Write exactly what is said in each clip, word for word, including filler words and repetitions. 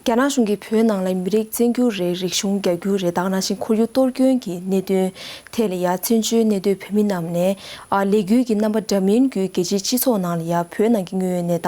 རྒྱ་ནག་གཞུང་གིས་བོད་ནང་ལ་མི་རིགས་བཙན་སྒྱུར་རེད། རིག་གཞུང་རྒྱ་སྒྱུར་རེད། ད་ག་ནང་བཞིན་ཁོར་ཡུག་གཏོར་སྐྱོན་གྱི་གནད་དོན་ཐད་ལ་ཡ་བཙན་བྱོལ་གནས་སྡོད་བོད་མི་རྣམས་ནས་ཨ་ལས་འགུལ་གྱི་རྣམ་པ་འདྲ་མིན་བརྒྱུད་རྒྱལ་སྤྱིའི་སྤྱི་ཚོགས་ནང་ལ་ཡ་བོད་ནང་གི་དངོས་ཡོད་གནས་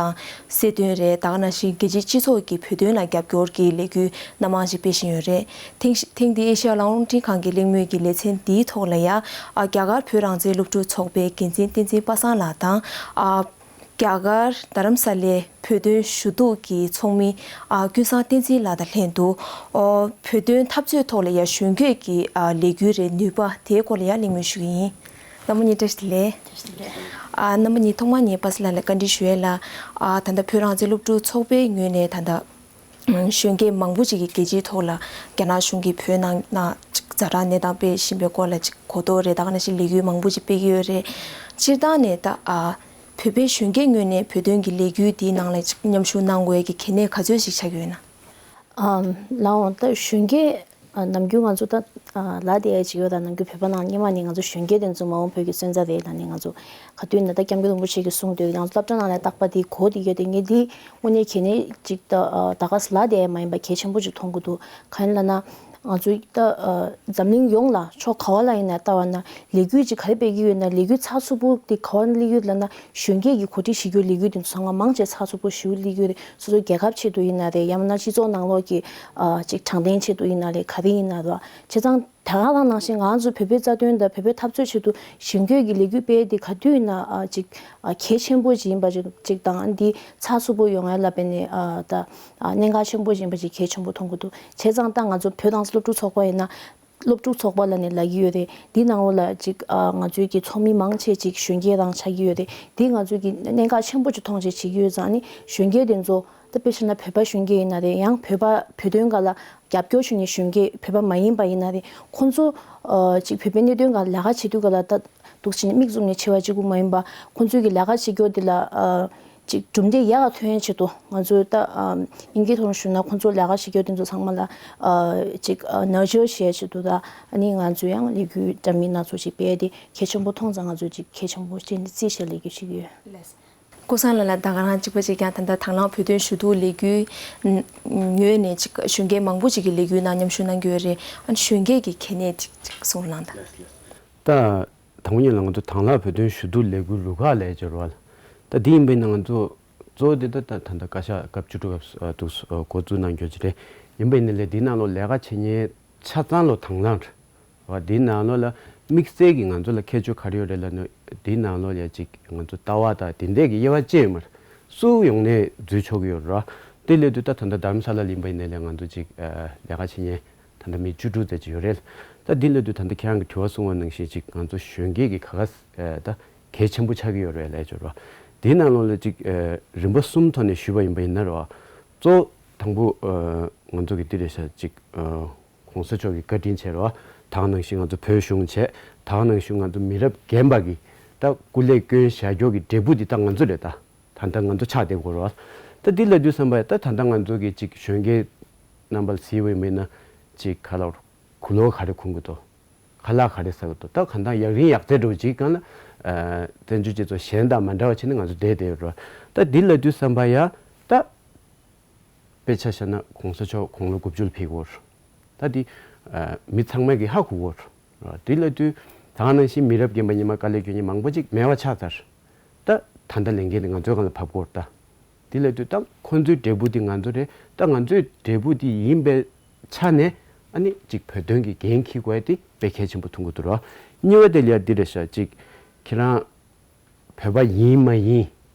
སྟངས་གསལ་སྟོན་རེད། ད་ག་ནང་བཞིན་རྒྱལ་སྤྱིའི་སྤྱི་ཚོགས་ཀྱིས་བོད་དོན་ལ་རྒྱབ་སྐྱོར་གྱི་ལས་འགུལ་སྣ་མང་ཞིག་སྤེལ་བཞིན་ཡོད་རེད། ཐེངས་ཤིག་ཐེངས་འདིའི་ཨེ་ཤེ་ཡ་གླིང་རླུང་འཕྲིན་ཁང་གི་གླེང་མོལ་གྱི་ལེ་ཚན་འདིའི་ཐོག་ལ་ཡ་ཨ་རྒྱ་གར་བོད་རང་བཙན་སློབ་ཕྲུག་ཚོགས་པའི་འགན་འཛིན་བསྟན་འཛིན་པ་སངས་ལགས་དང་ཨ། རྒྱ་གར་རྡ་རམ་ས་ལའི་བོད་དོན་ཞུ་གཏུག་གི་ཚོགས་མི་ཨ་ཀུན་བཟང་བསྟན་འཛིན་ལགས་དང་ལྷན་དུ་ཨོ་བོད་དོན་འཐབ་རྩོད་ཐོག་ལ་ཡ་གཞོན་སྐྱེས་ཀྱི་ཨ་ལས་འགུལ་རེད། ནུས་པ་དེའི་སྐོར་ལ་ཡ་གླེང་མོལ་ཞུ་གི་ཡིན། རྣམ་པ་གཉིས་བཀྲ་ཤིས་བདེ་ལེགས། ཨ་རྣམ་པ་གཉིས་ཐོག་མ་ངས་པ་སངས་ལགས་ལ་བཀའ་འདྲི་ཞུ་ཡས་ལ། ཨ་ད་ལྟ་བོད་རང་བཙན་སློབ་ཕྲུག་ཚོགས་པའི་ངོས་ནས་ད་ལྟ་གཞོན་སྐྱེས་མང་པོ་ཅིག་གིས་རྒྱལ་སྤྱིའི་ཐོག་ལ་རྒྱ་ནག་གཞུང་གིས་བོད་ནང་ན་ཛ་དྲག་གནས་སྟངས་སྤེལ་བཞིན་པའི་སྐོར་ལ་ཅིག་གོ་རྟོགས་རེད། ད་ག་ནང་བཞིན་ལས་འགུལ་མང་པོ་ཅིག་སྤེལ་གྱི་ཡོད་རེད། སྤྱིར་བཏང་ནས་ད་ཨ་བོད་པའི་གཞོན་སྐྱེས་ངོས་ནས་བོད་དོན་གྱི་ལས་འགུལ་འདིའི་ནང་ལ་ཅིག་མཉམ་ཞུགས་གནང་དགོས་ཀྱི་གལ་གནད་ག་ཚོད་ཅིག་ཆགས་ཀྱི་ཡོད་ན། ཨམ་ལགས་འོང་ད་གཞོན་སྐྱེས་ཨ་ནམ་རྒྱུན་ང་ཚོ་ད་ཨ་ལ་དེ་ཡ་ཅིག་ཡོད་ད། ནམ་རྒྱུན་བོད་པ་ནང་སྔོན་མ་ནས་ང་ཚོ་གཞོན་སྐྱེས་དེ་ཚོ་མ་འོངས་བོད་ཀྱི་སོན་རྩ་རེད་ལ་ནས་ང་ཚོ་ག་དུས་ན་ད་སྐྱབས་མགོན་རིན་པོ་ཆེ་གིས་གསུངས་དུས་ང་ཚོ་སློབ་གྲྭ་ནང་ལ་རྟག་པ་དེ་གོ་དེ་ཡོད་དེ་ངས་དེ་དངོས་གནས་གལ་གནད་ཅིག་ད་ཨ་ད་ག་ས་ལ་དེ་ཡ་མ་ཡིན་པ་གལ་ཆེན་པོ་ཅིག་མཐོང་གི་འདུག་གང་ཡིན་ལབ་ན། ང་ཚོ་ད་ཨ་འཛམ་གླིང་ཡོངས་ལ་ཕྱོགས་ག་བ་ལ་ཡིན་ན་ལྟ་བ་ན་ལས་འགུལ་ཅིག་ག་རེ་སྤེལ་གྱི་ཡོད་ན་ལས་འགུལ་ཚགས་ཚུད་པོ་དེ་ག་བ་ན་སླེབས་ཡོད་ལབ་ན་གཞོན་སྐྱེས་ཀྱི་གོ་སྒྲིག་བྱེད་རྒྱུ་ལས་འགུལ་དེ་ཚོ་ཚང་མ་མང་ཆེ་ཚགས་ཚུད་པོ་ཞེ་པོ་སླེབས་ཡོད་རེད། སོ་སོ་རྒྱལ་ཁབ་ཆེད་དུ་ཡིན་ན་རེད། ཡང་མིན་ན་སྤྱི་ཚོགས་ནང་ལོགས་ཀྱི་ཨ་ཅིག་དྲང་བདེན་ཆེད་དུ་ཡིན་ན་རེད། ག་རེ་ཡིན་ན་རེད། བྱས་ཙང་ད་ག་རང་ནང་བཞིན་ང་ཚོ་བོད་པའི་རྩ་དོན་དང་བོད་པའི་འཐབ་རྩོད་ཆེད་དུ་གཞོན་སྐྱེས་ཀྱི་ལས་འགུལ་སྤེལ་དེ་ག་དུས་ཡིན་ན་ཨ་ཅིག་ཨ་གལ་ཆེན་པོ་ཅིག་ཡིན་པ་ཅིག་ཅིག་དང་འདི་ཚགས་ཚུད་པོ་ཡོང་ཡ་ལ་དཔེ་ནས་ཨ་ད་ཨ་གནད་འགག་ཆེན་པོ་ཅིག་ཡིན་པ་ཅིག་གལ་ཆེན་པོ་མཐོང་གི་འདུག་བྱས་ཙང་ད་ང་ཚོ་བོད་རང་བཙན་སློབ་ཕྲུག་ཚོགས་པ་ཡིན་ན། སློབ་ཕྲུག་ཚོགས་པ་ལ་ནི་ལབ་ཀྱི་ཡོད་རེད། འདི་ནང་ལོགས་ལ་ཅིག་ཨ་ང་ཚོའི་གི་ཚོགས་མི་མང་ཆེ་ཅིག་གཞོན་སྐྱེས་རང་ཆགས་ཀྱི་ཡོད་རེད། འདི་ང་ཚོའི་གི་གནད་འགག་ཆེན་པོ་ཅིག་མཐོང་ཆེ་བྱེད་ཀྱི་ཡོད་ཙང་ནི་གཞོན་སྐྱེས་དེ་ཚོ་ད་དཔེ་བཞག་ན་བོད་པ་གཞོན་སྐྱེས་ཡིན་ན་རེད། ཡང་བོད་པ་བོད་དོན་སྒང་ལ་རྒྱབ་སྐྱོར་ཞུ་མཁན་གཞོན་སྐྱེས་བོད་པ་མ་ཡིན་པ་ཡིན་ན་རེད། ཁོང་ཚོ་ཨ་ཅིག་བོད་པའི་གནད་དོན་སྒང་ལས་ཀ་བྱེད་དུས་སྒང་ལ་ད་འདུག་བྱས་ནས་མིག་བཙུམ་ནས་བྱེད་པ་གཅིག་པུ་མ་ཡིན་པ་ཁོང་ཚོའི་གི་ལས་ཀ་བྱེད་རྒྱུ་དེ་ལ་ཨ། ཅིག་གྲུབ་འབྲས་ཡག་ག་ཐོན་ཡས་ཆེད་དུ་ང་ཚོས་ད་ཨམ་དབྱིན་སྐད་ཐོག་ནས་ཞུས་ན་ཁོང་ཚོ་ལས་ཀ་བྱེད་རྒྱུ་དེ་ཚོ་ཚང་མ་ལ་ཨ་ཅིག་ཨ་ནར་ཅར་བྱེད་ཡས་ཆེད་དུ་ད་ཨ་ནི་ང་ཚོས་ཡང་ལས་འགུལ་འདྲ་མིན་སྣ་ཚོགས་ཤིག་སྤེལ་ཏེ་གལ་ཆེན་པོ་མཐོང་ཙང་ང་ཚོས་ཅིག་གལ་ཆེན་པོ་བྱས་ནས་རྩིས་བྱས་ལས་འགུལ་ཞིག་ཡོད། ཀུན་བཟང་ལགས་ལ་ད་ག་རང་གཅིག་པ་གཅིག་རྐྱང་ད་ལྟ་དང་བླངས་བོད་དོན་ཞུ་གཏུག་ལས་འགུལ་ངོས་ནས་ཅིག་གཞོན་སྐྱེས་མང་པོ་ཅིག་གིས་ལས་འགུལ་ནང་མཉམ་ཞུགས་གནང་གི་ཡོད་རེད། ཨ་ནི་གཞོན་སྐྱེས་ཀྱི་གལ་གནད་ཅིག་ཅིག་གསུང་རོགས་གནང་དང་། ད། དང་པོ་ཉིད་ལ་ང་ཚོ་དང་བླངས་བོད་དོན་ཞུ་གཏུག་ལས་འགུལ་རུ་ཁག་ལས་སྦྱོར་བ་ལ། ད་འདི་ཡིན་པ་ཡིན་ན་ང་ཚོ་གཙོ་བོ་འདི་ད་ད་ད་ལྟ་བཀའ་ཤག་སྐབས་བཅུ་དྲུག་སྐབས་སུ་འདུག་འགོ་བཙུགས་གནང་རྒྱུ་ཅིག་རེད། ཡིན་པ་ཡིན་ན་ལས་འདིའི་ནང་ལོགས་ལས་ཀ་བྱེད་མཁན་ཆ་ཚང་ལོ་དང་བླངས་རེད། འདིའི་ནང་ལོགས་ལ་དམིགས་བསལ་གྱི་ང་ཚོ་ལ་ཁྱད་ཆོས་ག་རེ་ཡོད་རེད་ལབ་ན་འདིའི་ནང་ལོགས་ལ་ཅིག་ང་ཚོ་ལྟ་བ་དང་དེ་འདྲས་ཀྱི་དབྱེ་བ་ཕྱེ་ཡོད་མ་རེད། སུ་ཡོང་ནས་འཛུལ་ཆོག་གི་ཡོད་རེད། དེ་སླེབས་དུས་ད་ད་ལྟ་རྡ་རམ་ས་ལ་ཡིན་པ་ཡིན་ན་ལས་ང་ཚོ་ཅིག་ལས་ཀ་བྱེད་མཁན། ད་ལྟ་མི་བཅུ་དྲུག་ཙམ་ཅིག་ཡོད་རེད། ད་འདི་ལ་དུས་ད་ལྟ་ཁྱེད་རང་གི་དྲི་བ་གསུངས་པ་ནང་བཞིན་ཅིག་ང་ཚོ་གཞོན་སྐྱེས་ཀྱི་ག་ག་ས་ད་གལ་ཆེན་པོ་ཆགས་ཀྱི་ཡོད་རེད་ལས་སྦྱོར་བ། དེའི་ནང་ལོགས་ལ་ཅིག་རིམ་པ་གསུམ་ཐོག་ནས་ཞུས་པ་ཡིན་པ་ཡིན་ན་རེད་བ། གཙོ་བོ་དང་པོ་ང་ཚོ་གི་འདི་རེད་ཤག་ཅིག་གོང་ས་མཆོག་གི་བཀའ་དྲིན་ཆེ་རེད་བ། ད་ག་ནང་བཞིན་ང་ཚོ་བོད་གཞུང་བྱས། ད་ག་ནང་བཞིན་ང་ཚོ་མི་རབས་རྒན་པ་གི་ད་སྐུ་ལས་སྐྱོན་བཞག་རྒྱུ་གི་འབྲས་བུ་འདི་ད་ང་ཚོ་རེད་ད། ད་ལྟ་ང་ཚོ་ཆགས་བསྡད་ཡོད་རེད་བ། ད་འདི་ལ་དུས་བསམ་པ་ཡ་ད་ད་ལྟ་ང་ཚོ་གི་ཅིག་གཞོན་སྐྱེས་རྣམ་པ་ལ་གཟིགས་པ་ཡིན་ན་ཅིག་ག་ལ་གུ་ལོ་ག་རེ་འཁུར་གི་འདུག་ཁ་ལག་ག་རེ་ཟ་གི་འདུག་ད་གང་ལྟར་ཡག་རིན་ཡག་རྩེ་འགྲོ་ཅིག་གང་ལ་བཙན་བྱོལ་སྤྱི་ཚོགས་གཞན་དང་མ་འདྲ་བ་བྱས་ནས་ང་ཚོ་བསྡད་བསྡད་ཡོད་རེད་བ། ད་འདི་ལ་དུས་བསམ་པ་ཡ་ད་དཔེ་ཆ་བཞག་ན་གོང་ས་མཆོག་དགུང་ལོ་དགུ་བཅུ་ལ་ཕེབས་ཀྱི་ཡོད་རེད། ད་འདི་མི་ཚང་མས་ཀྱི་ཧ་གོ་གི་ཡོད་རེད། འདི་ལ་དུས་ད་ག་ནང་བཞིན་མི་རབས་རྒན་པ་ཉི་མ་དཀའ་ལས་སྐྱོན་མཁན་མང་པོ་ཅིག་མེད་པ་ཆགས་ཚར། ད་ད་ལྟ་ལས་འགན་དེ་ང་ཚོའི་སྒང་ལ་བབས་ཀྱི་ཡོད་རེད་ད། དེ་ལས་དུས་ད་ཁོང་ཚོའི་འབྲས་བུ་དེ་ང་ཚོ་རེད། ད་ང་ཚོའི་འབྲས་བུ་དེ་ཡིན་པའི་ཆ་ནས་ཨ་ནི་ཅིག་བོད་དོན་གྱི་འགན་འཁྱེར་དགོས་ཡ་དེ་དཔེ་གལ་ཆེན་པོ་མཐོང་གི་འདུག་ར། གཉིས་པ་དེ་ལ་ཡ་འདི་རེད་ཤག་ཅིག་ཁྱེད་རང་བོད་པ་ཡིན་མ་ཡིན་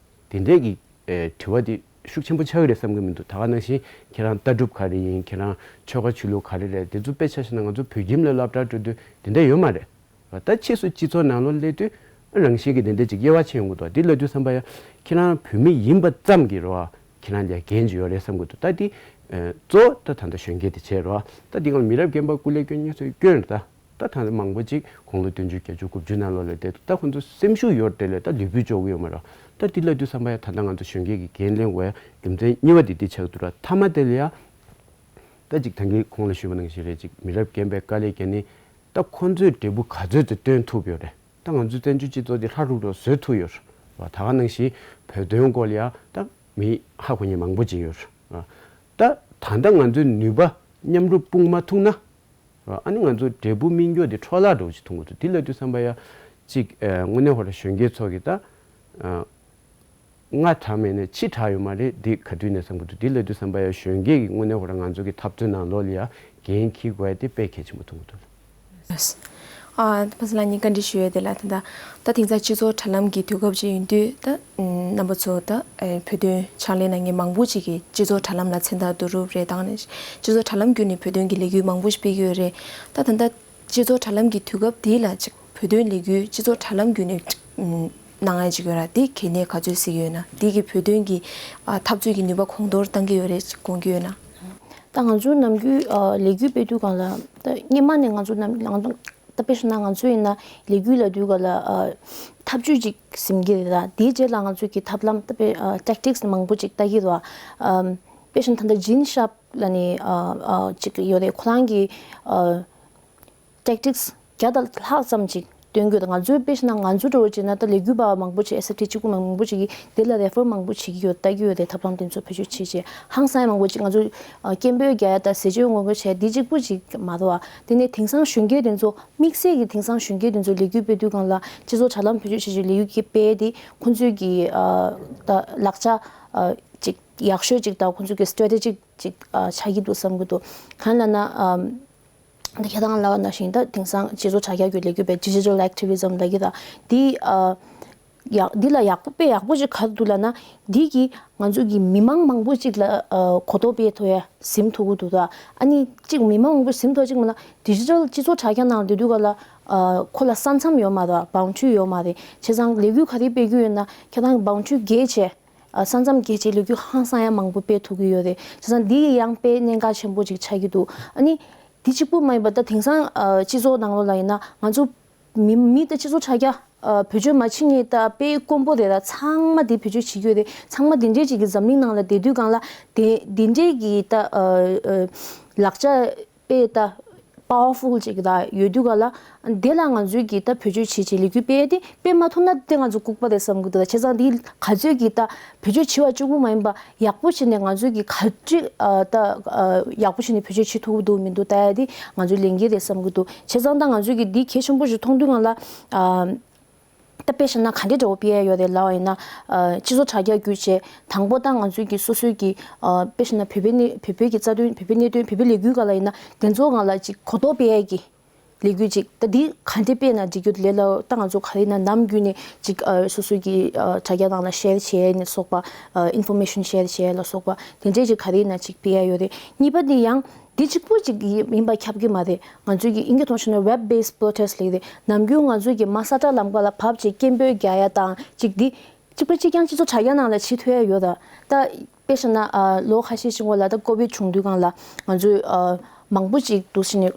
དེ་འདྲས་ཀྱི་ཨེ་དྲི་བ་དེ་ཤུགས་ཆེན་པོ་ཆགས་ཀྱི་རེད་བསམ་གྱི་མི་འདུག་ད་ག་ནང་བཞིན་ཁྱེད་རང་ལྟ་གྲུབ་ག་རེ་ཡིན། ཁྱེད་རང་ཆོལ་ཁ་ཆོས་ལུགས་ག་རེ་རེད། དེ་ཚོ་དཔེ་ཆ་བཞག་ན་ང་ཚོ་བོད་ཁྱིམ་ལ་སློབ་གྲྭར་འགྲོ་དུས་དེ་འདྲས་ཡོད་མ་རེད། ད་ཕྱིས་སུ་སྤྱི་ཚོགས་ནང་ལོགས་སླེབས་དུས་རང་བཞིན་གྱིས་དེ་འདྲ་ཅིག་དབྱེ་བ་ཕྱེ་ཡོང་གི་འདུག་འདི་ལབ་དུས་བསམ་པ་ཡ་ཁྱེད་རང་བོད་མི་ཡིན་པ་ཙམ་གྱིས་རེད་བ། ཁྱེད་རང་ལ་འགན་ཅིག་ཡོད་རེད་བསམ་གྱི་འདུག་ད་འདི་གཙོ་བོ་ད་ད་ལྟ་གཞོན་སྐྱེས་དེ་བྱས་རེད་བ། ད་འདི་སྒང་ལ་མི་རབས་རྒན་པ་སྐུ་ལས་སྐྱོན་མཁན་ཚོས་སྐྱོན་རེད་ད། ད་ད་ལྟ་མང་པོ་ཅིག་དགུང་ལོ་བདུན་ཅུ་བརྒྱད་ཅུ་དགུ་བཅུ་ནང་ལོགས་ལ་བསྡད་འདུག་ད་ཁོང་ཚོ་སེམས་ཤུགས་ཡོད་རེད་ལས་ད་ལུས་པོས་ལྕོགས་ཀྱི་ཡོད་མ་རེད། ད་འདི་ལབ་དུས་བསམ་པ་ཡ་ད་ལྟ་ང་ཚོ་གཞོན་སྐྱེས་ཀྱི་འགན་ལེན་དགོས་ཡ་རྒྱུ་མཚན་གཉིས་པ་དེ་འདི་ཆགས་འདུག་ར། མཐའ་མ་དེ་ལ་ཡ་ད་ཅིག་ད་གིན་གོང་ལ་ཞུས་པ་ནང་བཞིན་རེད། ཅིག་མི་རབས་རྒན་པའི་དཀའ་ལས་བརྒྱབ་ནས་ད་ཁོང་ཚོས་འབྲས་བུ་ག་ཚོད་ཅིག་སྟོན་ཐུབ་ཡོད་རེད། ད་ང་ཚོའི་བཙན་བྱོལ་སྤྱི་ཚོགས་འདི་ལྷ་རུག་རུག་བཟོ་ཐུབ་ཡོད་རེད་བ། ད་ག་ནང་བཞིན་བོད་དོན་སྐོར་ལ་ཡ་ད་མི་ཧ་གོ་མཁན་མང་པོ་ཅིག་ཡོད་རེད་བ། ད་ ད་ལྟ་ང་ཚོའི་ནུས་པ་མཉམ་རུབ་སྤུངས་མ་ཐུབ་ན། ཨ་ནི་ང་ཚོ་འབྲས་བུ་སྨིན་རྒྱུ་དེ་འཕྲོ་བརླག་འགྲོ་ཞིག་མཐོང་གི་འདུག་དེ་ལབ་དུས་ཙམ་པ་ཡ་གཅིག་ཨ་དངོས་གནས་ཧོ་ར་གཞོན་སྐྱེས་ཚོ་གི་ད་ཨ་སྔ་དྲགས་མེད་ནས་ཕྱི་དྲགས་ཡོད་མ་རེད། འདི་ག་དུས་ནས་བསམ་གི་འདུག་དེ་ལབ་དུས་ཙམ་པ་ཡ་གཞོན་སྐྱེས་ཀྱི་དངོས་གནས་ཧོ་ར་ང་ཚོ་གི་འཐབ་རྩོད་ནང་ལོགས་ལ་ཡ་འགན་འཁྱེར་དགོས་ཡ་དེ་དཔེ་གལ་ཆེན་པོ་མཐོང་གི་འདུག་ཨ་ཕ་སི་ལ་ཉིན་བཀའ་འདྲི་ཞུ་ཡས་དེ་ལ་ད་ལྟ་ད་དེང་སང་སྤྱི་ཚོགས་དྲ་ལམ་གྱི་དུས་སྐབས་ཅིག་ཡིན་དུས་ད་རྣམ་པ་ཚོ་ད་བོད་དོན་ཕྱག་ལས་གནང་མཁན་མང་པོ་ཅིག་གིས་སྤྱི་ཚོགས་དྲ་ལམ་ལ་མཚན་རྟགས་བསྡུ་རུབ་རེད་དང་ནས་སྤྱི་ཚོགས་དྲ་ལམ་བརྒྱུད་ནས་བོད་དོན་གྱི་ལས་འགུལ་མང་པོ་ཞིག་སྤེལ་གྱི་ཡོད་རེད། ད་ད་ལྟ་སྤྱི་ཚོགས་དྲ་ལམ་གྱི་དུས་སྐབས་འདི་ལ་ཅིག་བོད་དོན་ལས་འགུལ་སྤྱི་ཚོགས་དྲ་ལམ་བརྒྱུད་ནས་གནང་ཡ་ཅིག་ཡོད་ར། དེ་གལ་གནད་ག་ཚོད་གཟིགས་ཡོད་ན། དེ་གིས་བོད་དོན་གྱི་འཐབ་རྩོད་ཀྱི་ནུས་པ་གོང་མཐོར་གཏང་གི་ཡོད་རེད་ཅིག་དགོངས་ཀྱི་ཡོད་ན། ད་ང་ཚོ་ནམ་རྒྱུན་ལས་འགུལ་སྤེལ་དུས་སྒང་ལ་ད་སྔོན་མ་ནས་ང་ཚོ་ནམ་ང་ཚོ་ད་དཔེ་བཞག་ན་ང་ཚོ་ཡིན་ན་ལས་འགུལ་ལབ་དུས་སྒང་ལ་ཨ་ཐབས་ཇུས་ཅིག་འཛིན་གྱི་རེད། ད་དེའི་རྗེས་ལ་ང་ཚོ་གི་ཐབས་ལམ་ད་དཔེ་ཨ་ཊེག་ཊིག་སི་མང་པོ་ཅིག་ལྟ་གི་རེད། ཨམ་དཔེ་བཞག་ན་ད་ལྟ་ཇིན་ཤཱབ་ལབ་ནས་ཨ་ཨ་ཅིག་ཡོད་རེད། ཁོ་རང་གི་ཨ་ཊེག་ཊིག་སི་བརྒྱ་དང་ལྷག་ཙམ་ཅིག་སྟོན་གྱི་ཡོད། ང་ཚོའི་དཔེ་བཞག་ན་ང་ཚོ་འདྲ་བོ་བྱས་ན་ད་ལས་འགུལ་པ་མང་པོ་ཅིག་ཨེས་ཨེཕ་ཊི་གཅིག་པུ་མང་པོ་ཅིག་གིས་དེ་ལ་རེ་ཕར་མང་པོ་བྱེད་ཀྱི་ཡོད། ལྟ་གི་ཡོད་རེད། ཐབས་ལམ་དེ་ཚོ་བེད་སྤྱོད་བྱེད་བྱེད་ཧང་སང་ཡ་མང་པོ་ཅིག་ང་ཚོ་ཨ་སྐད་འབོད་རྒྱག་ཡ་དང་ཟས་བཅད་ངོ་རྒོལ་བྱས་འདི་གཅིག་པུ་ཅིག་མ་གཏོགས་ཨ་དེ་ནས་དེང་སང་གཞོན་སྐྱེས་དེ་ཚོ་དམིགས་བསལ་གྱི་དེང་སང་གཞོན་སྐྱེས་དེ་ཚོ་ལས་འགུལ་སྤེལ་དུས་སྒང་ལ་སྤྱི་ཚོགས་དྲ་ལམ་བེད་སྤྱོད་བྱེད་བྱེད་ལས་འགུལ་གྱི་སྤེལ་དེ་ཁོང་ཚོའི་གི་ཨ་ད་ལག་ཆ་ཨ་ཅིག་ཡག་ཤོས་ཅིག་དང་ཁོང་ཚོའི་གི་སི་ཊེ་ཊི་ཇི་ཅིག་ཅིག་ཨ་ཆགས་ཀྱི་འདུག་བསམ་གྱི་འདུག་གང་ལབ་ན་ཨ། འདི་ཁྱེད་རང་ལབ་ན་བཞིན་ད་དེང་སང་སྤྱི་ཚོགས་དྲ་རྒྱ་བརྒྱུད་ལས་འགུལ་སྤེལ་ཌི་ཇི་ཊལ་ཨེག་ཊི་བི་ཛམ་ལབ་ཀྱི་ད་འདི་ཨ་ཡག་འདི་ལ་ཡག་པོ་དཔེ་ཡག་པོ་ཅིག་ག་རེ་འདུག་ལབ་ན་འདི་གིས་ང་ཚོ་གི་མི་མང་མང་པོ་ཅིག་ལ་ཨ་གོ་རྟོགས་སྤེལ་ཐུབ་ཡ་ཟིན་ཐུབ་ཀྱི་འདུག་ད་ཨ་ནི་གཅིག་མི་མང་མང་པོ་ཟིན་ཐུབ་གཅིག་མིན་ན་ཌི་ཇི་ཊལ་སྤྱི་ཚོགས་དྲ་རྒྱ་ནང་སྡོད་དུས་ག་ལ་ཨ་ཁོ་ལ་ས་མཚམས་ཡོད་མ་རེད། བའུན་ཌ་རི་ཡོད་མ་རེད། བྱས་ཙང་ལས་འགུལ་ག་རེ་སྤེལ་རྒྱུ་ཡོད་ན་ཁྱེད་རང་གི་བའུན་ཌ་རི་བརྒལ་བྱས། ཨ་ས་མཚམས་བརྒལ་བྱས་ལས་འགུལ་ཧང་སང་ཡང་མང་པོ་སྤེལ་ཐུབ་ཀྱི་ཡོད་རེད། བྱས་ཙང་འདི་ཡང་དཔེ་གནད་འགག་ཆེན་པོ་ཅིག་ཆགས་ཀྱི་འདུག་ཨ་ནི་འདི་གཅིག་པུ་མ་ཡིན་པ་ད་དེང་སང་ཨ་སྤྱི་ཚོགས་ནང་ལོགས་ལ་ཡིན་ན་ང་ཚོ་མི་མི་ད་སྤྱི་ཚོགས་དྲ་རྒྱ་ཨ་བེད་སྤྱོད་མ་བྱེད་མཁན་ད་དཔེ་དཀོན་པོ་རེད། ད་ཚང་མ་འདི་བེད་སྤྱོད་བྱེད་ཀྱི་ཡོད་རེད། ཚང་མ་འདི་འདྲས་ཅིག་གི་འཛམ་གླིང་ནང་ལ་བསྡད་དུས་སྒང་ལ་དེ་འདི་འདྲས་ཀྱི་ད་ཨ་ཨ་ལག་ཆ་དཔེ་ད་པ་ཝར་ཕུལ་ཅིག་ད་ཡོད་དུས་ག་ལ་དེ་ལ་ང་ཚོས་ཀྱི་ད་བེད་སྤྱོད་བྱེད་ཅིག་ལས་འགུལ་སྤེལ་ཏེ་སྤེལ་མ་ཐུབ་ན་དེ་ང་ཚོ་ལྐུགས་པ་རེད་བསམ་གི་འདུག་ད་བྱས་ཙང་འདི་ག་ཚོད་ཀྱི་ད་བེད་སྤྱོད་བྱེད་པ་གཅིག་པུ་མ་ཡིན་པ་ཡག་པོ་བྱས་ནས་ང་ཚོས་ཀྱི་ག་ཚོད་ཨ་ད་ཨ་ཡག་པོ་བྱས་ནས་བེད་སྤྱོད་བྱེད་ཐུབ་ཀྱི་འདུག་མི་འདུག་ལྟ་ཡ་དེ་ང་ཚོའི་ལས་འགན་རེད་བསམ་གི་འདུག་བྱས་ཙང་ད་ང་ཚོས་ཀྱི་འདི་གལ་ཆེན་པོ་ཞིག་མཐོང་དུས་སྒང་ལ་ཨ། ད་དཔེ་བཞག་ན་ག་འདྲའི་འདྲ་བོ་སྤེལ་ཡ་ཡོད་རེད་ལབ་པ་ཡིན་ན། ཨ་སྤྱི་ཚོགས་དྲ་རྒྱ་བརྒྱུད་བྱས་དང་པོ་ད་ང་ཚོའི་གི་སོ་སོའི་གི་ཨ་དཔེ་བཞག་ན་བོད་པའི་གནས་བོད་པའི་གི་རྩ་དོན་བོད་པའི་གནད་དོན་བོད་པའི་ལས་འགུལ་སྒང་ལ་ཡིན་ན་དེ་ཚོ་སྒང་ལ་ཅིག་གོ་རྟོགས་སྤེལ་ཡ་གི་ལས་འགུལ་ཅིག་ད་འདི་ག་འདྲས་སྤེལ་ན་འགྲིག་རྒྱུ་ལས་ལ་ད་ང་ཚོ་ག་རེ་ཡིན་ན་ནམ་རྒྱུན་ནས་ཅིག་ཨ་སོ་སོའི་གི་ཨ་དྲ་རྒྱ་ནང་ལ་ཤེར་བྱས་ནས་སོགས་པ་ཨ་ཨིན་ཕོར་མེ་ཤན་ཤེར་བྱས་ལ་སོགས་པ་དེ་འདྲས་ཅིག་ག་རེ་ཡིན་ན་ཅིག་སྤེལ་ཡ་ཡོད་རེད། གཉིས་པ་འདི་ཡང་། འདི་གཅིག་པུ་གཅིག་ཡིན་པ་ཁྱབ་ཀྱི་མ་རེད། ང་ཚོས་ཀྱི་དབྱིན་སྐད་ཐོག་བཤད་ན་web based protest ལབ་ཀྱི་རེད། ནམ་རྒྱུན་ང་ཚོས་ཀྱི་མ་ས་ཁྲ་ལམ་ཁ་ལ་བབས་བྱས་སྐད་འབོད་རྒྱག་ཡ་དང་གཅིག་འདི་གཅིག་པ་གཅིག་རྐྱང་སྤྱི་ཚོགས་དྲ་རྒྱ་ནང་ལ་བྱེད་ཐུབ་ཡ་ཡོད་ད། ད་དཔེ་བཞག་ན་ཨ་ལོ་ཁ་ཤས་ཤིག་སྔོན་ལ་ད་ཀོ་བིད་བྱུང་དུས་སྒང་ལ་ང་ཚོས་ཨ་མང་པོ་ཅིག་འདུག་ཕྱིན་ནས་